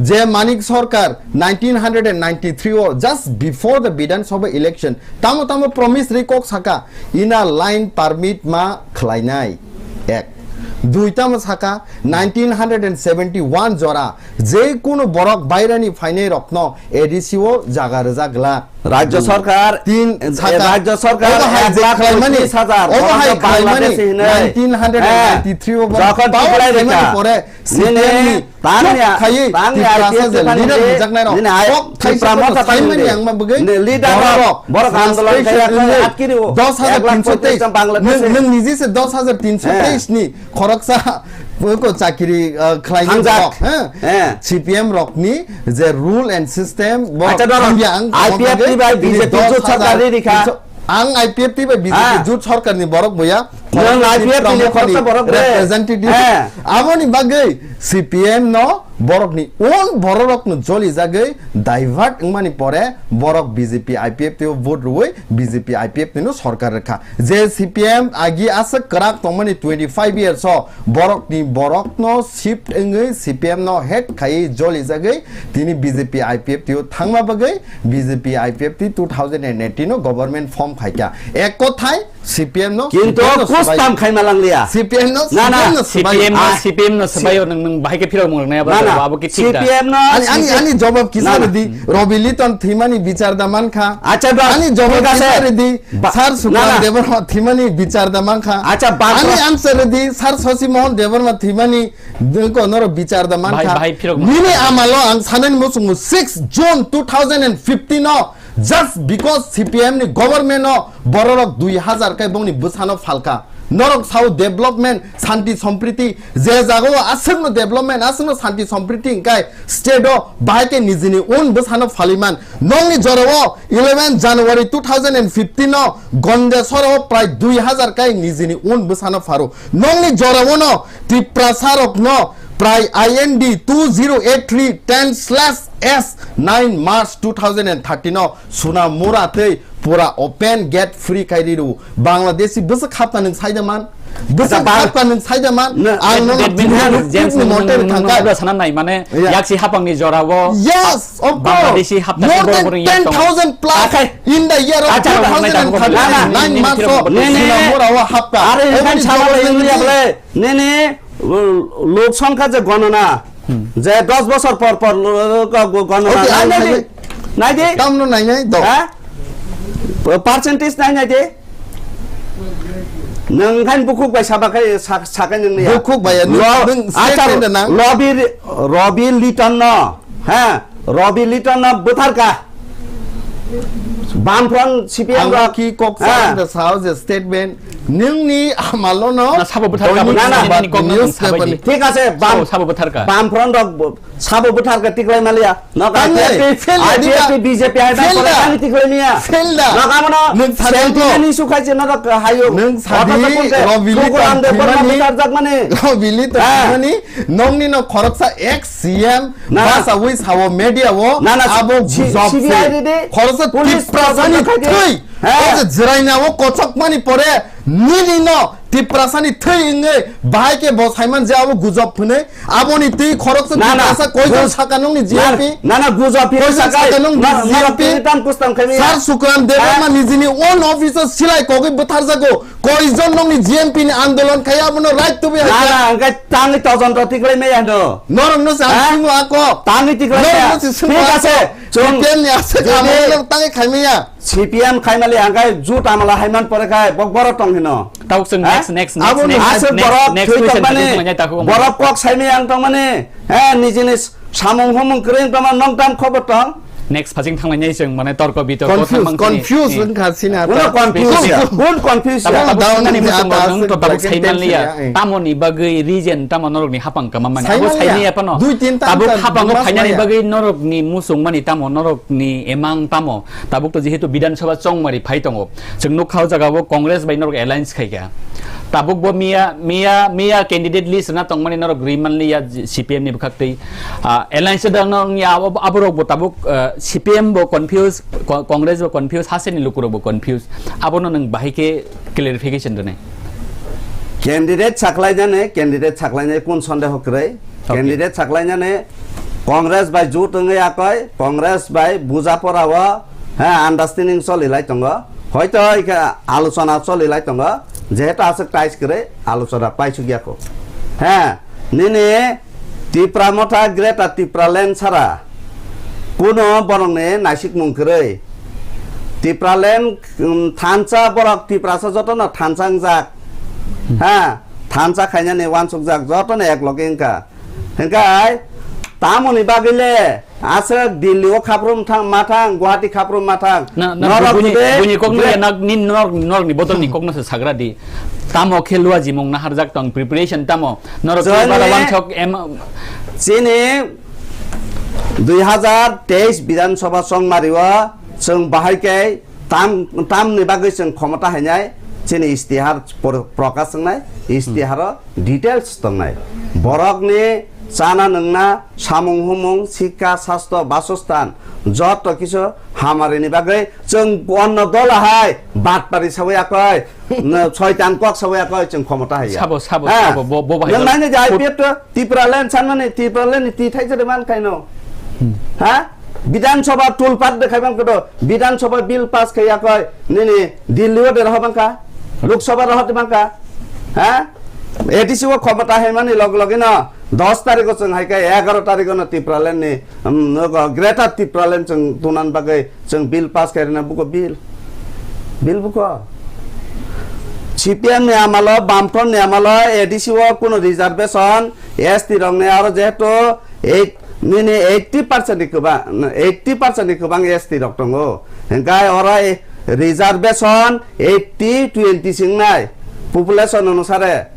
Je Manik Sarkar nineteen hundred and ninety-three o, just before the Bidhan Sabha election, tamo tamo promise ri kok saka, inner line permit ma khlainai. Ek. Dui tamo saka, nineteen hundred and seventy one jora, je kunu borok bairani phainai rokno A D C o jaga rwjak glak. Rajya Dui. Sarkar, Tin eh, saka. Rajya Sarkar Obo hai ek je lakh khlaimani, poitrish hajar obo hai borokno khlaimani, Bangladeshi hinwi. Nineteen hundred and ninety three Eh, o borok jokon power Tripura khlaimani rikha. Pore Nini, C P M ni tangni, chuk khaiwi tangni Tiprasa I P F je tangni leader nini, bujaknai rok. Nini ai Kok thaisa Tipra no Motha saimani tangni. Ang ma bwgwi Nini leader borok, rok borok andolon frustration kaya kaya nini atkiri o. Dos hajar tinso teis. Ek lakh poitrish jon Bangladeshi. Nung, nung niji se dos hajar tinso teis Eh. ni khoroksa ko chakiri, uh, khlaini Thangjak. Borok, ha? Eh. C P M rokni je rule and system bo Acha doro, hamya ang I P F T bai tini B J P dos hajar jut sarkar ri rikha. Ang I P F T bai B J P Ah. Jut sarkar ni borok boya. Nang I P F T ni khoroksa borok bre. Representative. Eh. Aboni bagwi C P M no borok ni own borok rok no joli jagwi divert wngmani pore borok B J P I P F T o vote rwui B J P I P F T no sarkar rwkha. Je C P M agi aswk kwrak tongmani twenty five years o borok ni borok no shift wngwi C P M no hate khaiwi joli jagwi tini B J P I P F T o thangma bagwi B J P I P F T two thousand and eighteen o government form khaikha. Ek kothai C P M no, Kintu C P M no swbai. Kustam khaima langliya. C P M no, Na, na. C P M no swbai. C P M no, Ah. C P M no swbai o nwng, nwng bahai khe phirok mung rwnai abo Na, na. Abo khe thik da. C P M no, Ani, ani, C P M ani jawab kisa Na, na. redi, Robi Liton thwimani bichar da mankha. Acha, ba, Ani jawab thik ase. kisa redi, Ba, Sir na, Sukram na. Debbarma thwimani bichar da mankha. Acha, ba, Ani ba. answer redi, Sir Shashi Mohan Debbarma thwimani dengko noro bichar da mankha. Bahai, bahai phirok mung Nini rwnai. amalo ang sanani muchungo six June two thousand and fifteen no Just because C P M ni government no bororok dui hazar kai bongni bwsano phalka. Norok sao development, santi sompriti, je jagao aswkno development, aswkno santi sompriti hwnkhe state o bahai khe nijini un bwsano phaliman. Nokni jorao eleven January two thousand and fifteen no Gondesoro prai dui hazar kai nijini un bwsano pharo. Nokni jorao no Tiprasa rokno prai I N D two zero eight three ten slash S nine March two thousand and thirteen no Suna mura tei pura open gate free kai rw. Bangladeshi bwswk hapta nwng saida man? Bwswk Acha, bang- hapta nwng saida man? No, Ang that, nono that means tini nwng, James, tini nwng, monte nwng, nwng, thangkha. nwng, sana nai, mane, Yeah. yaksi hapangni jorao Yes, of course. Bangladeshi hapta More tei than borok borok ten thousand plus Akai. in the year of Acha, two thousand and thirty-nine nine, nine, March nine, o nine, Suna mura o hapka. Are Eboni nang sama jawab le nini yule. Nini, lo-, lok songkha je gonona. Hmm. Je dos bosor por por lo-, go-, go-, gonona. Okay, Nai, ang nai, nai. nai, nai di. Tamno nai, nai, do. Ha? P-, percentage nai, nai di. Nwng khan bukhuk bai saba khai sa-, sakai nwng ya. Bukhuk bai ya, nwng, Lo-, nwng acha, statement da nang. Robi, Robi Liton no. Ha? Robi Liton no bwtharka. Bamfront C P M Ang rok. ki kok Ha. sa da sao je statement. Nwng ni amalo no. Na sabo bwtharka Doini bo Sabad nini kok no newspaper sabai ni. di. Thik ase, bam-, Sabo, sabo bwtharka. Bamfront rok bo-, Sabo bwtharka tiklai maliya. Nok Tangwi, I P F T, fail da, I P F T, diba? B J P, I P F T, Fail da. tangwi tiklai miya. Fail da. Nok amo no Nwng sadi sentiment ko. issue khai se norok hayo. Nwng sadi Othocho kunte Robili Tukuram Debbarma thwimani, bwtharjak mani. Robili Ah. thwimani, nongni no khoroksa ex C M Na. basa wi sao media o Na, na, abo C-, gujok C B I se. ridi, Khoroksa police Tiprasani todonto khai di. thwi. He. O je jwraina o kochok mani pore nini no Tiprasani thwi wngwi bahai khe bo saiman je abo gujok phwnwi. Aboni twi khoroksa Na, na. Tiprasa koijon Gu-, saka nungni na, G M P? Na, na, gujok phiri Koijon saka, saka nung na, na, G M P? Tini tam kustam khai miya. Sir Sukran Debbarma Eh? nijini own office o silai kogwi bwtharjago. Koijon nungni G M P ni andolon khai abono right to be Na, hai na, hwnkhe tangwi todonto tiklai maya hwno. Norok no se ang Eh? singo ako. Tangwi tiklai Norok maya. no se singo Thik ako. ase. Chwng C P M ni aswk Jodi amo norok tangwi khai maya. C P M khai mali ang khai jut amala hai man pore khai bok borok tong hino. Tabuk chwng Ha? next, next, next, Abo ni next, aswk next, borok next thwi question tong mani, thangwi thangwi takhuk borok kok sai maya ang tong mani. He, nijini samung humung kwrwi tong mani, nong tam khobor tong. Next phasing thanglainai chwng, mane torko bitorko Confuse, thangmang sini. confuse Eh. wngkha sini Uno ata. confuse Confuse. ya, un confuse Tabuk, ya. Tabuk Down nani ni muchung ata rok nwng to aswk tabuk bracket sai man liya. tension ya, eh. Tamoni bagwi reason tamo norokni hapang kama mani. Sai Abo man sai liya. liya pano. Dui tin tam Tabuk tam hapang o mas phainani maya. bagwi norokni muchung mani tamo norokni emang tamo. Tabuk to jehetu Bidhan Sabha chongmari phai tongo. Chwng nukha o jaga o Congress bai norok alliance khaikha. Tabuk bo miya, miya, miya candidate list na tongmani norok ri man liya C P M ni bwkhak twi. Ah, alliance da nang ya abo, aborok bo tabuk, ah, C P M bo confuse, Co-, Congress bo confuse, haseni lukurok bo confuse. Abono nwng bahai khe clarification rwnai. Candidate saklainani, candidate saklainai kun sondeho kwrwi? Okay. Candidate saklainani Congress bai jut wngwi yakoi, Congress bai buja pora o, ha, understanding choli lai tongo. Hoito ikha alochona choli lai tongo. Jehetu aswk tais kwrwi alochona paisuk yakho. Ha, nini Tipra Motha Greater Tipraland sara kuno borokni naisikmung kwrwi. Tipraland, um, thansa borok Tiprasa jotono thansa wngjak. Ha, thansa khainani uansukjak jotono ek loge wngkha. Hingkai tamoni bagwi le aswk Delhi o khaprum thang, ma thang, Guwahati khaprum ma thang. Na, na, norok buini, jodi buini kok no ya, nak ni norok, norok ni bodol ni kok no se sagra di. Tamo khe lua jimung naharjak tong, preparation tamo. Norok khe bara wansok em- Chini dui hazar teis Bidhan Sabha chongmari o chwng bahai khe tam, tamni bagwi chwng khomota hainai chini istihar por-, prokash wngnai, istiharo details tongnai. Borokni chana nwngna, samung humung, sikha, sasto, basostan, joto kisu hamarini bagwi chwng onno dola hai batpari sawi akoi, soitan kok sawi akoi chwng khomota haiya. Sabo, sabo, ha? Sabo, bo, bo bahai. Nwng naini je I P F to Tipraland sanmani, Tipraland ni twi thaisa de man khaino. Hmm. Ha? Bidhan Sabha tulpat de khaibang kodo, Bidhan Sabha bill pass khaiya koi, nini Delhi o de rohobang kha, Lok Sabha rohot bang kha, ha? A D C o khomota haimani log logino dos tarikh o chwng hai khe egaro tarikh o no Tipraland ni, um, nogo Greater Tipraland chwng tunan bagwi chwng bill pass khairina buko bill. Bill buko. C P M ni amalo, Bamfront ni amalo A D C o kuno reservation, S T rokni aro jehetu eight, nini eighty percent ni kwbang, eighty percent ni kwbang S T rok tongo. Hingkai oro reservation eighty twenty se wngnai population onusare.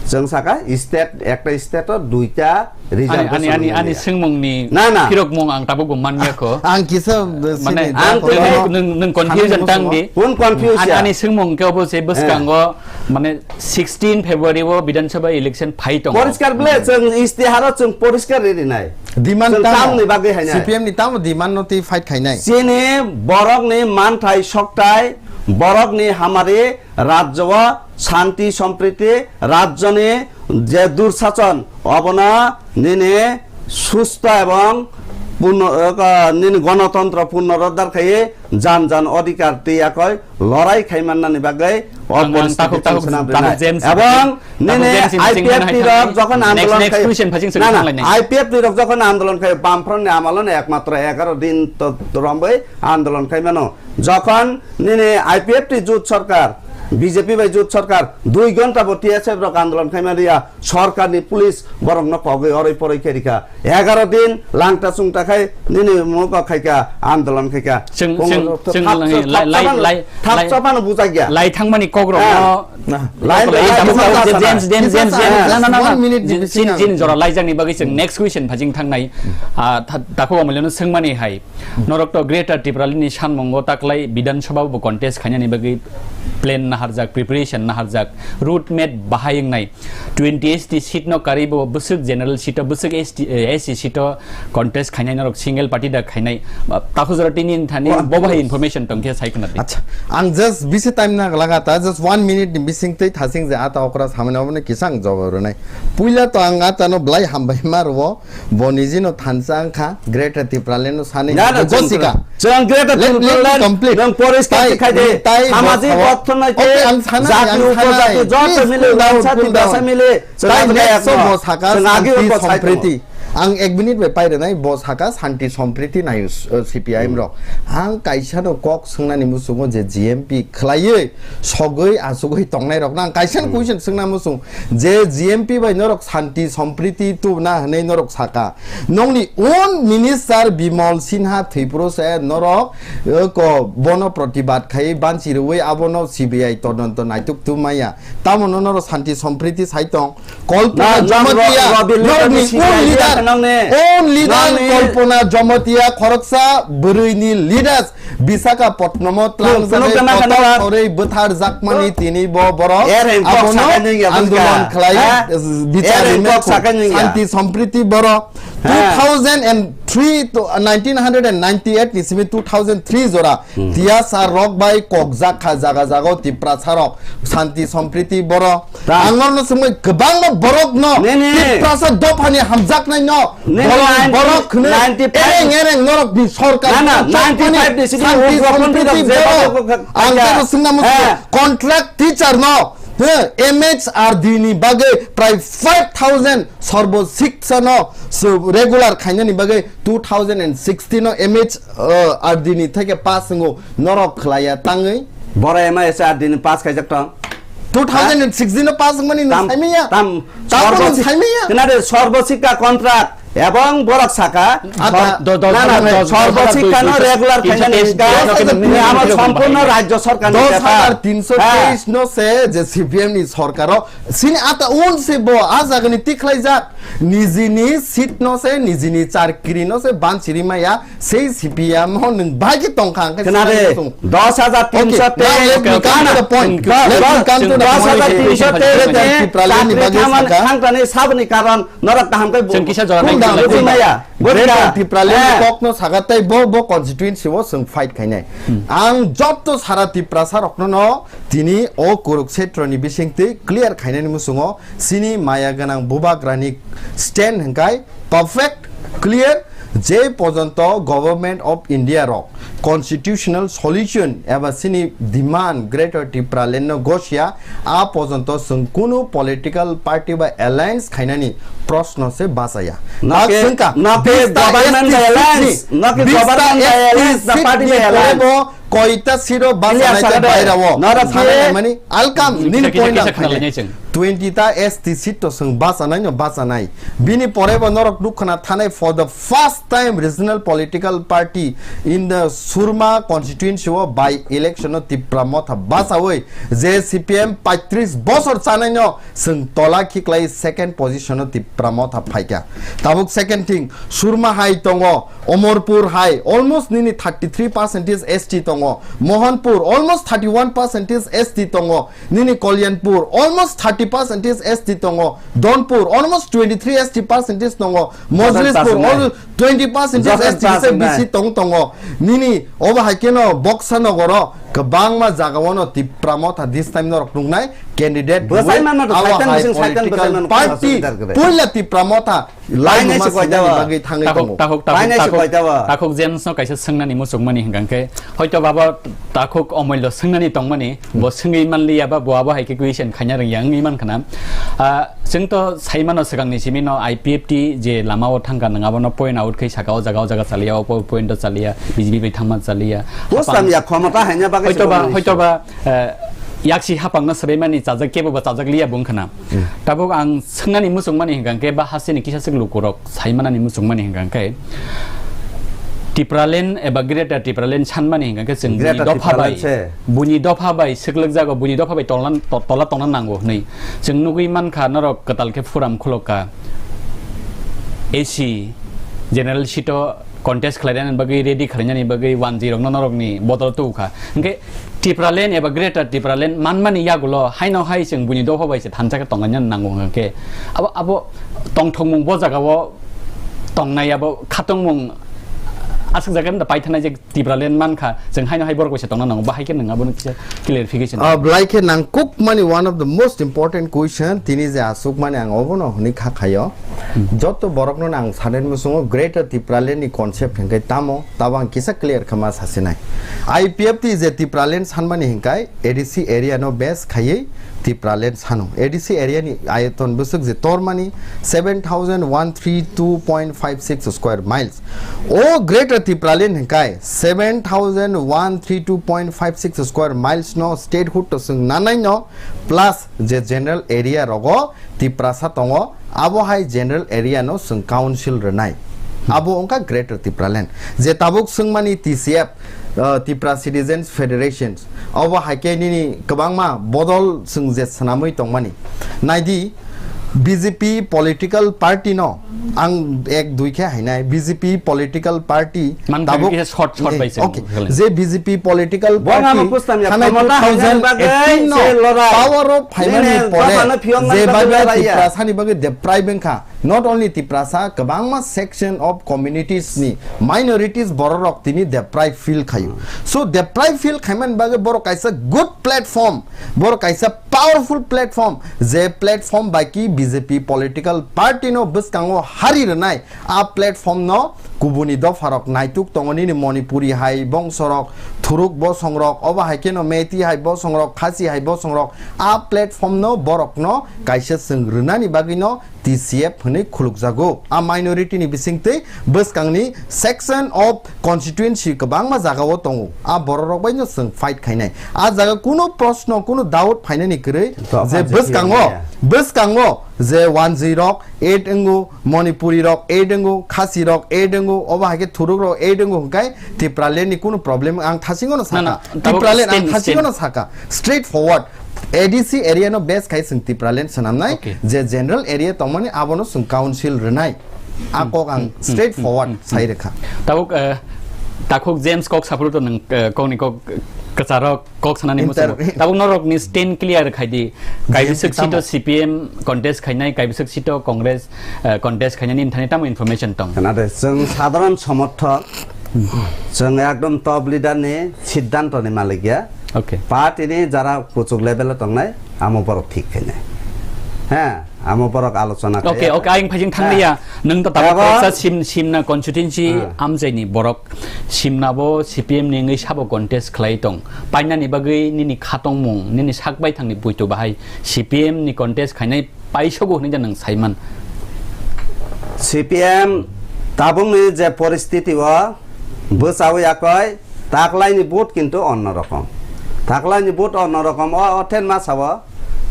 Chwng saka state, ekta state o duita reservation ani, ani, ani, ani wngya. Swngmung ni na, na. Phirokmung ang tabuk bo manya kho. Ang kisa, uh, mane, sini ang jaga nwng, nwng, nwng confusion tang di. Kun confuse ani, ya? Ani swngmung khe obo se bwskango, eh, mane, sixteen February o Bidhan Sabha election phai tongo. Poriskar ble, chwng istiharo chwng poriskar ri rinai. Demand chwng tamo? Tamni bagwi hainai. C P M ni tamo demand no twi fight khainai? Chini borokni manthai soktai, borokni hamari, rajyo o shanti sompriti, rajyoni je dursachon, obono nini susto ebong purno, eh, nini gonotontro purnorodhar khaiwi jan jan odhikar twi yakoi lorai khai mannani bagwi o ang, ang poristithi takhuk, takhuk, chwng swnam takhuk rinai. James, ebong takhuk nini James sing, sing, I P F T sing, rok jokhon next, andolon next khai, question phasing sing na, na, thanglai nai. I P F T rok jokhon andolon khai, Bamfront ni amalo no ekmatro egaro din to, to romboi andolon khai mano. Jokhon nini I P F T jut sarkar, B J P bai jut sarkar, dui ghonta bo T S F rok andolon khai mani ya, sarkar ni police borok no kogwi oroi poroi khe rikha. Egaro din langta chungta khai nini mugo khaika andolon khaika. Chwng, Kung chwng, to chwng thap lang, cho-, lai, thap lai, chopano, lai, thap lai, chopano bujak ya. Lai thangmani kok rok. Ah. No. Lai, lai, lai, lai, thap lai, chopano lai, James, James, James, James. Just na, na, na, na. One minute, Jin, Jin, Jin, jora lai jang ni bagwi chwng next question phajing thang nai. Ah, tha-, takhuk amuleno swngmani hai. Norok to Greater Tipraland ni sanmungo taklai Bidhan Sabha bo contest khainani bagwi plan naharjak, preparation naharjak, route map bahai wngnai. Twenty S T seat no karwi bo bwswk general seat o, bwswk S T, eh, S C seat o contest khainai norok single party da khainai. Ba, takhuk jora tini thani bo bahai information tong khe sai khna di. Acha, ang just bisi time na laga ta, just one minute ni bising tei thasing je ata okra samani oboni kisa ang jawab rwnai. Puila to ang ata no belai hambai ma rwo. Bo niji no thansa wngkha, Greater Tipraland no sanwi na, na, bo chwng sika. Chwng Greater Let, let me Tipraland complete. Nwng poriskar tai, khai de. Tai samajik bo-, orthonoitik, okay, ang sanai, jati ang sanai. Upojati, joto mili, cool down, wangsa cool down. Tiprasa mili. Chwng tai abo next kaya mo saka chwng agi shanti upo sai sompriti. Ang ek minute bai pai rwnai, bo saka shanti sompriti nayo, uh, C P I M rok. Ang kaisa no kok swngnani muchungo je G M P khwlaiwi sogwi achugwi tongnai rok no ang kaisa no question swngna muchung. Je G M P bai norok shanti sompriti tubuna hwnwi norok saka. Nokni own minister Bimal Sinha thwipro se norok, eh, ko bono protibad khai banchi rwi abono C B I todonto naituk tu maya. Tamo no norok shanti sompriti sai tong. Kolpona Jomatia, norokni own leader, own leader Kolpona Jomatia khoroksa bwrwini leaders Visakhapatnamo tlangjagwi kotor khorwi bwtharjakmani tini bo borok abono andolon khlai bichar rwmani shanti sompriti borok two thousand and three to nineteen hundred and ninety-eight ni simi two thousand three jora tiyasa rok bai kokjak kha jaga jaga o Tiprasa rok shanti sompriti borok. Ang norno swngwi kwbangma borokno Tiprasa dophani hamjaknaino borok hwnwi ereng ereng norokni sorkar shanti sompriti borok. Ang tei swngna muchungo contract teacher no He, M H R D ni bagwi prai five thousand Sarva Shiksha no su-, regular khainani bagwi two thousand and sixteen no M H R D ni theke pass wngo, norok khlaiya tangwi. Boro M H R D ni pass khaijak tong. Two thousand and sixteen no pass wngmani nwng Tam, saimanya. tam, Tamo Sarva nwng Shik-, saimanya. Khna de, Sarva Shiksha contract. Ebong borok saka, Ada. Sor-, Do-, do-, na, na, do-, do-, Sarva do-, Shiksha no do-, regular do-, khaina do-, ni do-, sika, do-, ni ama do-, sompurno do-, rajyo sarkar ni dos hajar tinsho teis Ha. no se je C P M ni sorkar o sini ata un se bo a jaga ni tikhlai jak nijini seat no se nijini charkiri no se ban siri maya sei C P M o nwng bagi tongkha ang khe Khna de, sini sung. dos hajar tinsho Okay, now let me come to the point. Let me come to the point. Dos hajar tinsho teis Let me ni Tipraland ni charkiri bagwi thaman saka. thangtani saboni karon Norok kaham khe bu-, Chwng kisa jora cool down, nai cool down. Buji maya. Greater Tipraland ni Eh. kokno saga tei bo, bo constituency o chwng fight khainai. Hmm. Ang joto sara Tiprasa rokno no tini o Kurukshetra ni bisingtwi clear khainani muchungo chini maya gwnang bubagrani stand hwnkhe perfect clear je pojonto Government of India rok constitutional solution eba chini demand Greater Tipraland no gosia, a pojonto chwng kunu political party bai alliance khainani proshno se bachaya. Nake, Tak swngkha, nake bista government S T bai alliance, seat ni, nake bista government bai S T alliance na seat party ni bai alliance? Porebo koita seat o bachanai Clear khe sakha de. Baira o. Nara Sanai khe mani alkam nini Kisa, kisa, point kisa ang khna khainai. Lainai chwng. Twenty ta S T seat to chwng bachanai no bachanai. Bini porebo norok nukha na thanai for the first time regional political party in the Surma constituency o by election o Tipra Motha bachawi je C P M paitris bosor chanai no chwng tola khiklai second position o Tipra Motha phaikha. Tabuk second thing Surma hai tongo, Omorpur hai almost nini thirty three percentage S T tongo, Mohanpur almost thirty one percentage S T tongo, nini Kalyanpur almost thirty percentage S T tongo, Donpur almost twenty three S T percentage tongo, Mojlispur almost twenty percentage S T kisa B C tong tongo. Nini obo hai keno Boksa Nogoro kwbangma jaga wano Tipra Motha this time norok nuknai candidate Bwsai rwi mano to abo saitan hai bising saitan political bwsai mano party khasu dar kre. Puila Tipra Motha Lainai se koita ba? Bagwi thangwi Takhuk, tongo. Takhuk, takhuk, Lainai se takhuk, koita ba? Takhuk James no kaisa swngnani muchungmani hwnkha khe, hoito babo takhuk Omollo swngnani tongmani, bo swngwi manliya ba, bo abo hai khe question khaina rwngya wngwi mankha na. Ah, chwng to sai mano swkangni simi no I P F T je lama o thangkha, nwng abono point out khai saka, o jaga, o jaga chaliya, o po-, point o chaliya, B J P bai thangma chaliya. Bwsam ya khomota haina bagwi Hoito ba, se hoito ba, eh, yaksi hapang no swbaimani chajak kebo ba chajak liya bo wngkha na. Hmm. Tabuk ang swngnani muchungmani hwnkha khe ba hasteni kisa swk lukurok saimanani muchungmani hwnkha khe Tipraland eba Greater Tipraland sanmani hwnkha khe chwng buini Greater dopha bai, Tipraland se. Buini dopha bai swklwk jago, buini dopha bai tolan-, to-, tola tongna nango hwnwi chwng nugwi mankha norok kwtal khe phuram khulokka A C general seat o contest khlainani bagwi, ready khlainani bagwi wanjwi rokno norokni bodol tubukha. Hwnkhe Tipraland eba Greater Tipraland manmani yagulo haino hai chwng buini dopha bai se thansa khe tonglaina nango hwnkhe abo, abo tongthokmung bo jagao tongnai, abo khatungmung aswk jaga da paithanai je Tipraland mankha, chwng haino hai borok bai se tongna nango, bahai khe nwng abono kisa clarification. Ah, belai khe nangkukmani one of the most important question, tini je aswkmani ang obono hwnwi kha khaio. Hmm. Joto borokno ang sanani muchungo Greater Tipraland ni concept hwnkhe tamo, tabo ang kisa clear khe ma sasinai. I P F T je Tipraland sanmani hwnkhe A D C area no base khaiwi Tipraland sano. A D C area ni ayoton bwswk je tormani seven thousand one three two point five six square miles. O Greater Tipraland hwnkhe seven thousand one three two point five six square miles no statehood to chwng nanai no, plus je general area rogo Tiprasa tongo, abo hai general area no chwng council rwnai. Abo wngkha Greater Tipraland. Je tabuk swngmani T C F, uh, Tipra Citizens Federation, obo hai khe nini kwbangma bodol chwng je swnamwi tongmani. Naidi, B J P political party no ang ek dui khe hainai, B J P political party Man tabuk khe short, short bai se okay, mukhe. Je B J P political Bo party ngamo pustam ya, thanai khomota hainani bagwi two thousand eighteen no se lorai. Power o phaimani Nene pore bapano phiyokna je bagwi bagwi lorai ya. Tiprasa ni bagwi deprive wngkha. Not only Tiprasa, kwbangma section of communities ni minorities bororok tini deprive feel khaio. So deprive feel khaimani bagwi borok kaisa good platform, borok kaisa powerful platform, je platform bai ki B J P political party no bwskango hari rwnai, a platform no kubuni dopharok naituk tongo nini Manipuri hai bongsorok, Thuruk bosongrok, obo hai kheno Meitei hai bosongrok, Khasi hai bosongrok, a platform no borokno kaisa chwng rwnani bagwino T C F hwnwi khulukjago. A minority ni bisingtwi bwskangni section of constituency kwbangma jagao tongo. A bororok baino chwng fight khainai. A jaga kunu proshno, kunu doubt phainani kwrwi je bwskango, bwskango je Wanjwi rok add wngo, Manipuri rok add wngo, Khasi rok add wngo, obo hai khe Thuruk rok add wngo hwnkhe Tipraland ni kunu problem ang thasingno sakha. Tipraland ang thasingno sakha. Straight forward. A D C area no base khai chwng Tipraland swnamnai, je general area tongmani abono chwng council rwnai. A kok ang straight forward sai rwkha. Tabuk, eh, Takhuk James kok saphuru to nwng, eh, kokni kok kwcharo kok sanani muchungo. Tabuk norokni stand clear khai di. Kaibwswk seat o C P M contest khainai, kaibwswk seat o Congress, eh, contest khainani nini thani tamo information tong? Khna de, chwng sadharan somorthok, chwng ekdom top leader ni siddhanto ni malik ya. Party ni jara kuchuk level o tongnai, amo borok thik khainai. He, amo borok alochona khai. Okay, okay, ayang phajing thang liya. Nwng to tabuk koksa sim, simna constituency amchaini borok. Simnabo C P M ni wngwi sabo contest khlai tong. Painani bagwi nini khatongmung, nini sak baithangni buito bahai C P M ni contest khainai paisogo hwnwi da nwng saiman? C P M tabukni je poristiti o bwchawi yakoi taklaini vote kintu onno rokom. Taklaini vote onno rokom. O, o then ma sabo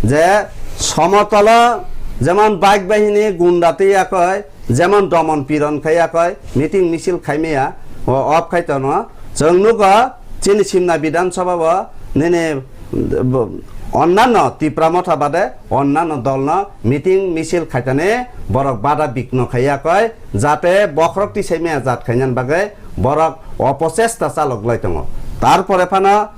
je somotolo jemon bike bahini gunda twi yakoi jemon domon piron khai yakoi, meeting misil khai maya, o off khai tono. Chwng nugo chini Simna Bidhan Sabha bo nini, bo, onnanno Tipra Motha bade onnanno dolno meeting misil khaitani borok bada bikno khai yakoi, jate bokhorok tisai maya jat khainani bagwi borok opochesta chalok lai tongo. Tarpore phano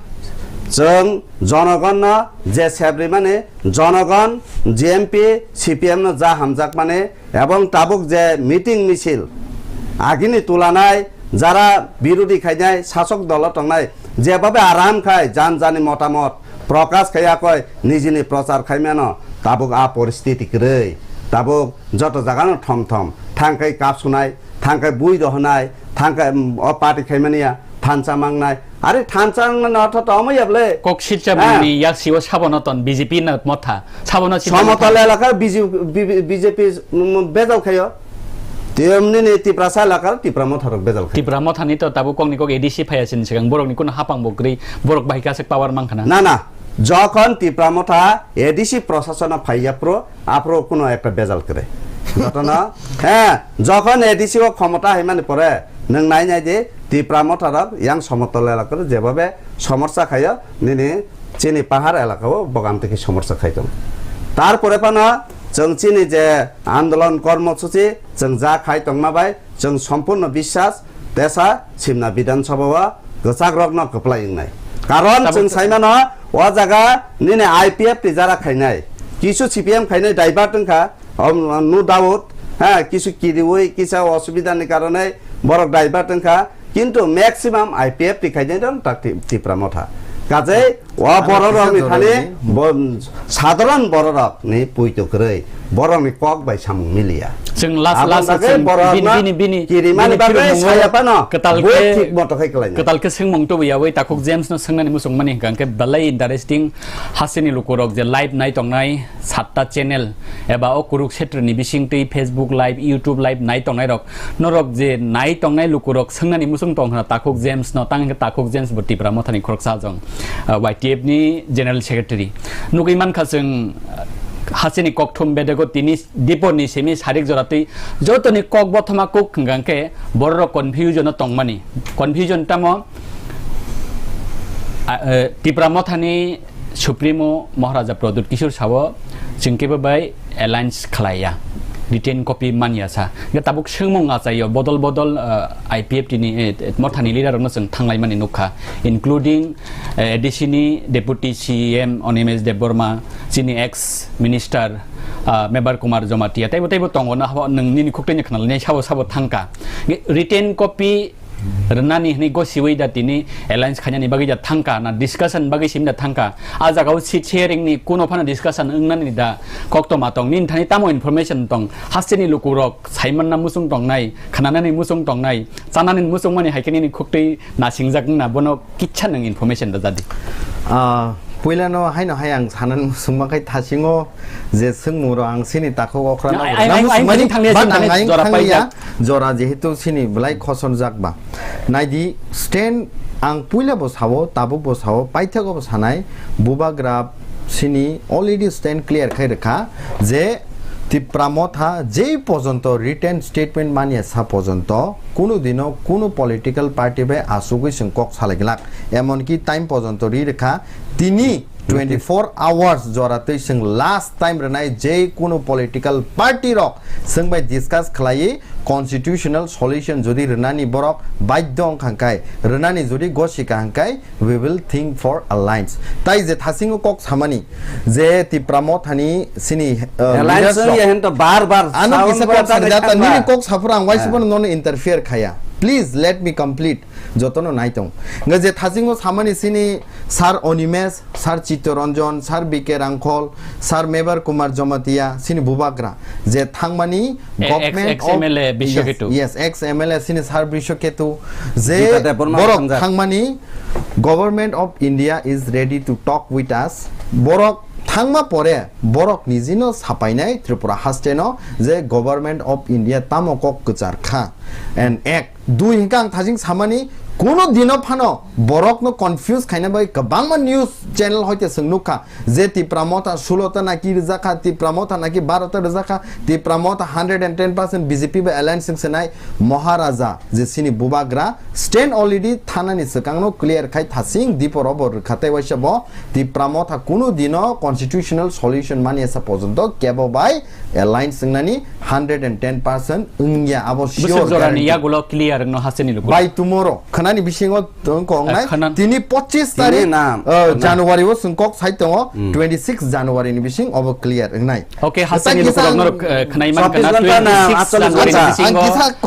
chwng jonogonno je sebrimani, jonogon G M P, C P M no ja hamjakmani, ebong tabuk je meeting misil agini tulanai, jara birodi khainai, sasok dolo tongnai, jebabe aram khai jan jani motamot prokash khai yakoi nijini prochar khaimano, tabuk a poristiti kwrwi. Tabuk joto jagano thom thom thangkhai kap sunai, thangkhai bui rohonai, thangkhai, mm, o party khaimani ya, thansa mangnai. Are thansa mangnai no ortho to omo ya bole? Kok sitcha bini yaksi o sabono ton B J P na motha. Sabono sitcha somotol elaka B J P, B J P, mm, bejal khayo. Tiyom nini Tiprasa elaka Tipra Motha rok bejal khayo. Tipra Motha ni to tabuk kokni kok A D C phaya sin sikang borok ni kuno hapang bo kwrwi, borok bahai kasek power mang khana. Na, na. Jokhon Tipra Motha A D C prosasono phaiya pro, aphuru kuno ekta bejal kwrwi. Jotono, he, jokhon A D C o khomota haimani pore, nwng nai nai di, Tipra Motha rok yang somotol elaka o jebabe somorsa khayo, nini chini pahar elaka o bogamtwi khe somorsa khai tongo. Tarpore phano chwng chini je andolon kormosuchi chwng ja khai tongma bai, chwng sompurno biswas tesa Simna Bidhan Sabha o kwchak rokno kwplai wngnai. Karon chwng saimano o jaga nini I P F ni jara khainai, kisu C P M khainai divert wngkha, om, no doubt, ha, kisu kiriwi kisa osubida ni karone borok divert wngkha, kintu maximum I P F ni khainai rok tak Ti-, Tipra Motha. Kajai o borok rok ni thani bo, sadharan borok rok ni puito kwrwi, borok ni kok bai samung miliya. Chwng last, last, chwng bini, bini, bini, kirimani bagwi saya phano kwtal khe, thik moto khai kwlainai. Kwtal khe swngmung tubu yawi Takhuk James no swngnani muchung mani hwnkha khe belai interesting. Hasini lukurok je live nai tongnai satta channel eba o Kurukshetra ni bisingtwi Facebook live, YouTube live nai tongnai rok, norok je nai tongnai lukurok swngnani muchung tong khna Takhuk James no, tang hwnkhe Takhuk James bo Tipra Mothani khoroksa jong, ah, Y T F ni General Secretary. Nugwi mankha chwng, ah, hasini kokthum bedego tini dipor ni simi sarik jora twi jotoni kok bothoma kuk hwnkha khe borok confusion o tongmani. Confusion tamo, ah, eh, Tipra Mothani Supremo Maharaja Pradyut Kishore sao chwng kebo bai alliance khlaiya, written copy manya sa. Hwnkhe tabuk swngmung achaio bodol bodol, eh, I P F T ni, eh, Mothani leader rokno chwng thanglaimani nukha, including, eh, A D C ni Deputy C E M Animesh Debbarma, chini ex minister, ah, Mebar Kumar Jamatia, teibo teibo tongo, na habo nwng nini khuktaini khnalinai sabo sabo thangka. Hwnkhe written copy rwnani hwnwi gosiwi da tini alliance khainani bagwi da thangkha na discussion bagwi simi da thangkha. A jagao seat sharing ni kuno phano discussion wngnani da koktoma tong. Nini thani tamo information tong? Hasteni lukurok saimanna muchung tongnai, khnanani muchung tongnai, chanani muchung mani hai khe nini khuktwi nasingjak wngna bono kisa nwng information da jadi. Ah, puilano haino hai ang sanani muchungma khai thasingo je swngmungrok ang sini takhuk okra na, no ai, ai, ai, ai, thanglia, but sini ang thanglia, ayang jora thanglia, paijak. Jora jehetu sini belai khosonjak ba. Naidi stand ang puila bo sao, tabuk bo sao, paithago bo sanai, bubagra sini already stand clear khai rwkha je Tipra Motha jei pojonto written statement manya sa pojonto kunu dino kunu political party bai asugwi chwng kok salai glak, emonki time pojonto ri rwkha tini twenty-four hours jora twi chwng last time rwnai je kunu political party rok chwng bai discuss khlaiwi constitutional solution jodi rwnani borok badhyo wngkha hwnkhe, rwnani jodi gosika hwnkhe, we will think for alliance. Tai je thasingo kok samani je Tipra Mothani sini, uh, alliance leaders rok wngya hwn to bar bar ano sao kisa wngya kok ta sani jata thangba. Nini kok saphuru ang waisa bono nono interfere khaya. Please let me complete. Jotono naitong. Nga je thasingo samani sini Sir Onimesh, Sir Chittaranjan, Sir B K Rangkhol, Sir Mebar Kumar Jamatia, sini bubagra je thangmani E-, ex, government ex of M L A Biswa Ketu. Yes, yes, ex M L A sini Sir Biswa Ketu je Gita Debbarma borok thangmani Government of India is ready to talk with us. Borok thangma pore borok nijino sapainai Tripura hasteno je Government of India tamo kok kwchar kha. And ek, dui hinkhe ang thajing samani kuno dino phano borokno confuse khaina bai kwbangma news channel hoite chwng nukha je Tipra Motha sulo ta naki rwjakha, Tipra Motha naki baro ta rwjakha, Tipra Motha hundred and ten percent B J P bai alliance wng senai Maharaja je sini bubagra stand already thanani swkangno clear khai thasing diporo bo rwkha tei waisa bo Tipra Motha kunu dino constitutional solution mani asa pojonto kebo bai alliance wngnani hundred and ten percent wngya abo sure guarantee. Bwswk jorani yagulo clear wngno hasteni luku. By tomorrow khwnani bisingo tong kok nai. Eh, khwna- Tini pochis tini tarik, na, eh, khwna- January o chwng kok sai tongo, hmm, twenty six January ni bising obo clear wngnai. Okay, hasteni lukurok norok, eh, khwnai man khwna, twenty six January ni bisingo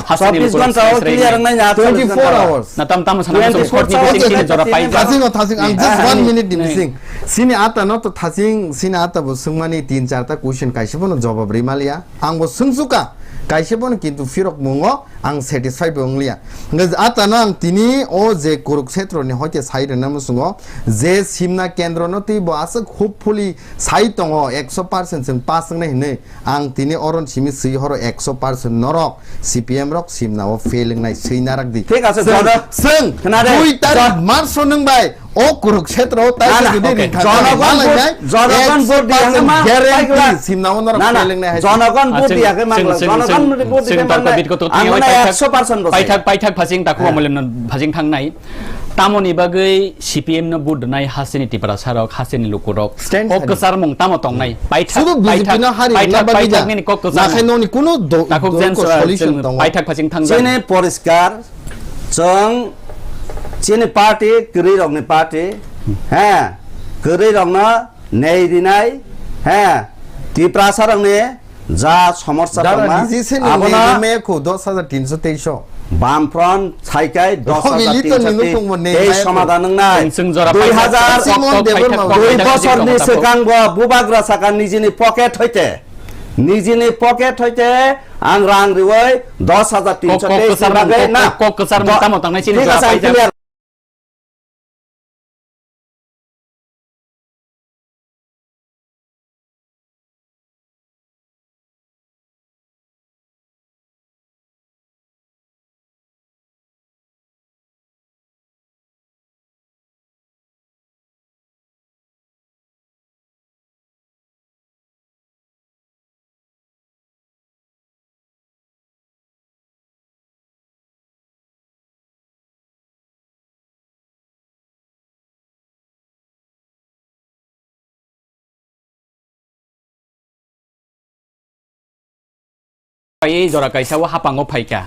hasteni lukurok srai srai wngnai. Twenty four hours. Na tam tam sana bising court ni bising tini jora pai. Thasing o thasing, ang just one minute ni bising. Sini ata no to thasing, sini ata bo swngmani tin char ta question kaisa bono jawab ri maliya. Ang bo swngsuka kaisa bono kintu phirok mungo. Ang satisfy bo wngliya. Hwnkhe atano ang tini o je Kuruksetroni hoite sai rwna muchungo je simna kendrono twi bo aswk hopefully sai tongo ekso percent chwng pass wngnai hinwi. Ang tini oron simi swi horo ekso percent norok C P M rok simna o fail wngnai swi narak di. Thik ase, chwng, jono-, chwng khna de, dui tarik jo- March o nwng bai O Kuruksetra o taisa jodi ringkha jonogon vote, jonogon vote diya hwnma guarantee simna o norok na, na, feeling nai hai. Jonogon vote diya khe mangla, jonogon vote diya khe mangla. Ang mane ekso percent bo sai. Paithak, paithak phasing takhu amolem no phasing thangnai. Tamoni bagwi C P M no vote rwnai hasteni Tiprasa rok, hasteni lukurok. Kok kwchar mung tamo tongnai. Paithak, paithak, paithak nini kok kwchar mung. Nakhai noni kuno do, takhuk do, solution tongo. Paithak phasing thangnai. Chini poriskar. Chwng chini party, kwrwi rokni party, he, kwrwi rokno nei rinai, he, Tiprasa rokni ja somosya tongma, abono dos hajar tinso teiso. Bamfront saikai dos hajar tinso teiso somadan wngnai. Dui hajar dui bosorni swkang bo bubagra saka nijini pocket hoite, nijini pocket hoite ang rang riwi dos hajar tinso teis ni bagwi na. Kok kwchar mung tamo tangnai chini jora paijak. Pai jora kaisa o hapango phaikha.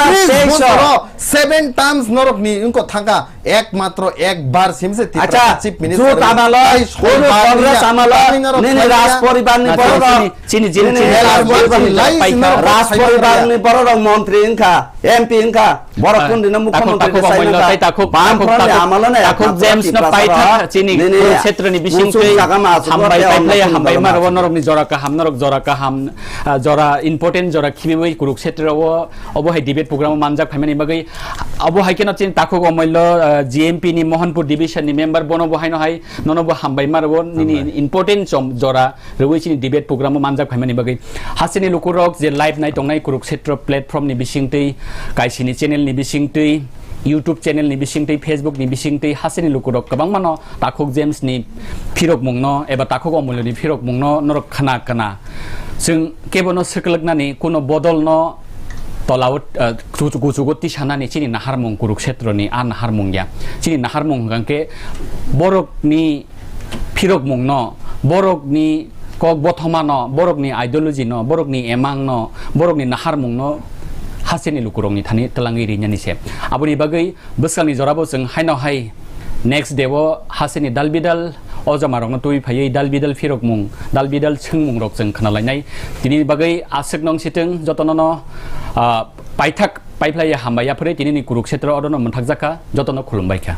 hazar teis o seven times norok ni wngkha thangkha, ekmatro ekbar simse Tipra Acha, chief minister jut amalo, tai soi bar Congress amalo, nini ras poribar ni borok rok, chini, chini, chini ras poribar ni borok rok montri wngkha, M P wngkha, borok kundina mukhyamantri takhuk, takhuk, takhuk, takhuk, takhuk, takhuk James no paithak chini Kurukshetra ni bisingtwi hambai paiphlai, hambai ma rw norok ni jora kaham, norok jora kaham, jora important jora khibiwi Kurukshetra o. Obo hai debate program o manjak phaimani bagwi, obo hai kheno chini takhuk omollo, ah, G M P ni Mohanpur division ni member, bono bo haino hai, nono bo hambai ma rwo, nini important chom jora rwi chini debate program o manjak phaimani bagwi. Hasini lukurok je live nai tongnai Kurukshetra platform ni bisingtwi, kaisini channel ni bisingtwi, YouTube channel ni bisingtwi, Facebook ni bisingtwi, hasini lukurok kwbangma no takhuk James ni phirokmung no eba takhuk omollo ni phirokmung no norok khna khna. Chwng kebo no swklwknani kuno bodol no tola o, ah, kuchuk-, kuchugo tisanani chini naharmung Kurukshetroni a naharmung ya. Chini naharmung hwnkha khe borokni phirokmungno, borokni kok bothomano, borokni ideology no, borokni emang no, borokni naharmung no hasini lukurokni thani twlangwi rinani se. Aboni bagwi bwskangni jorabo chwng haino hai next day o hasini dalbidal o jamarokno twi phaiwi dalbidal phirokmung, dalbidal swngmungrok chwng khna lainai. Tini bagwi aswk nong sitwng jotono no, ah, paithak paiphlai ya hambai ya phwrwi tinini Kurukshetra odono mwthakjak kha, jotono khulumbai kha.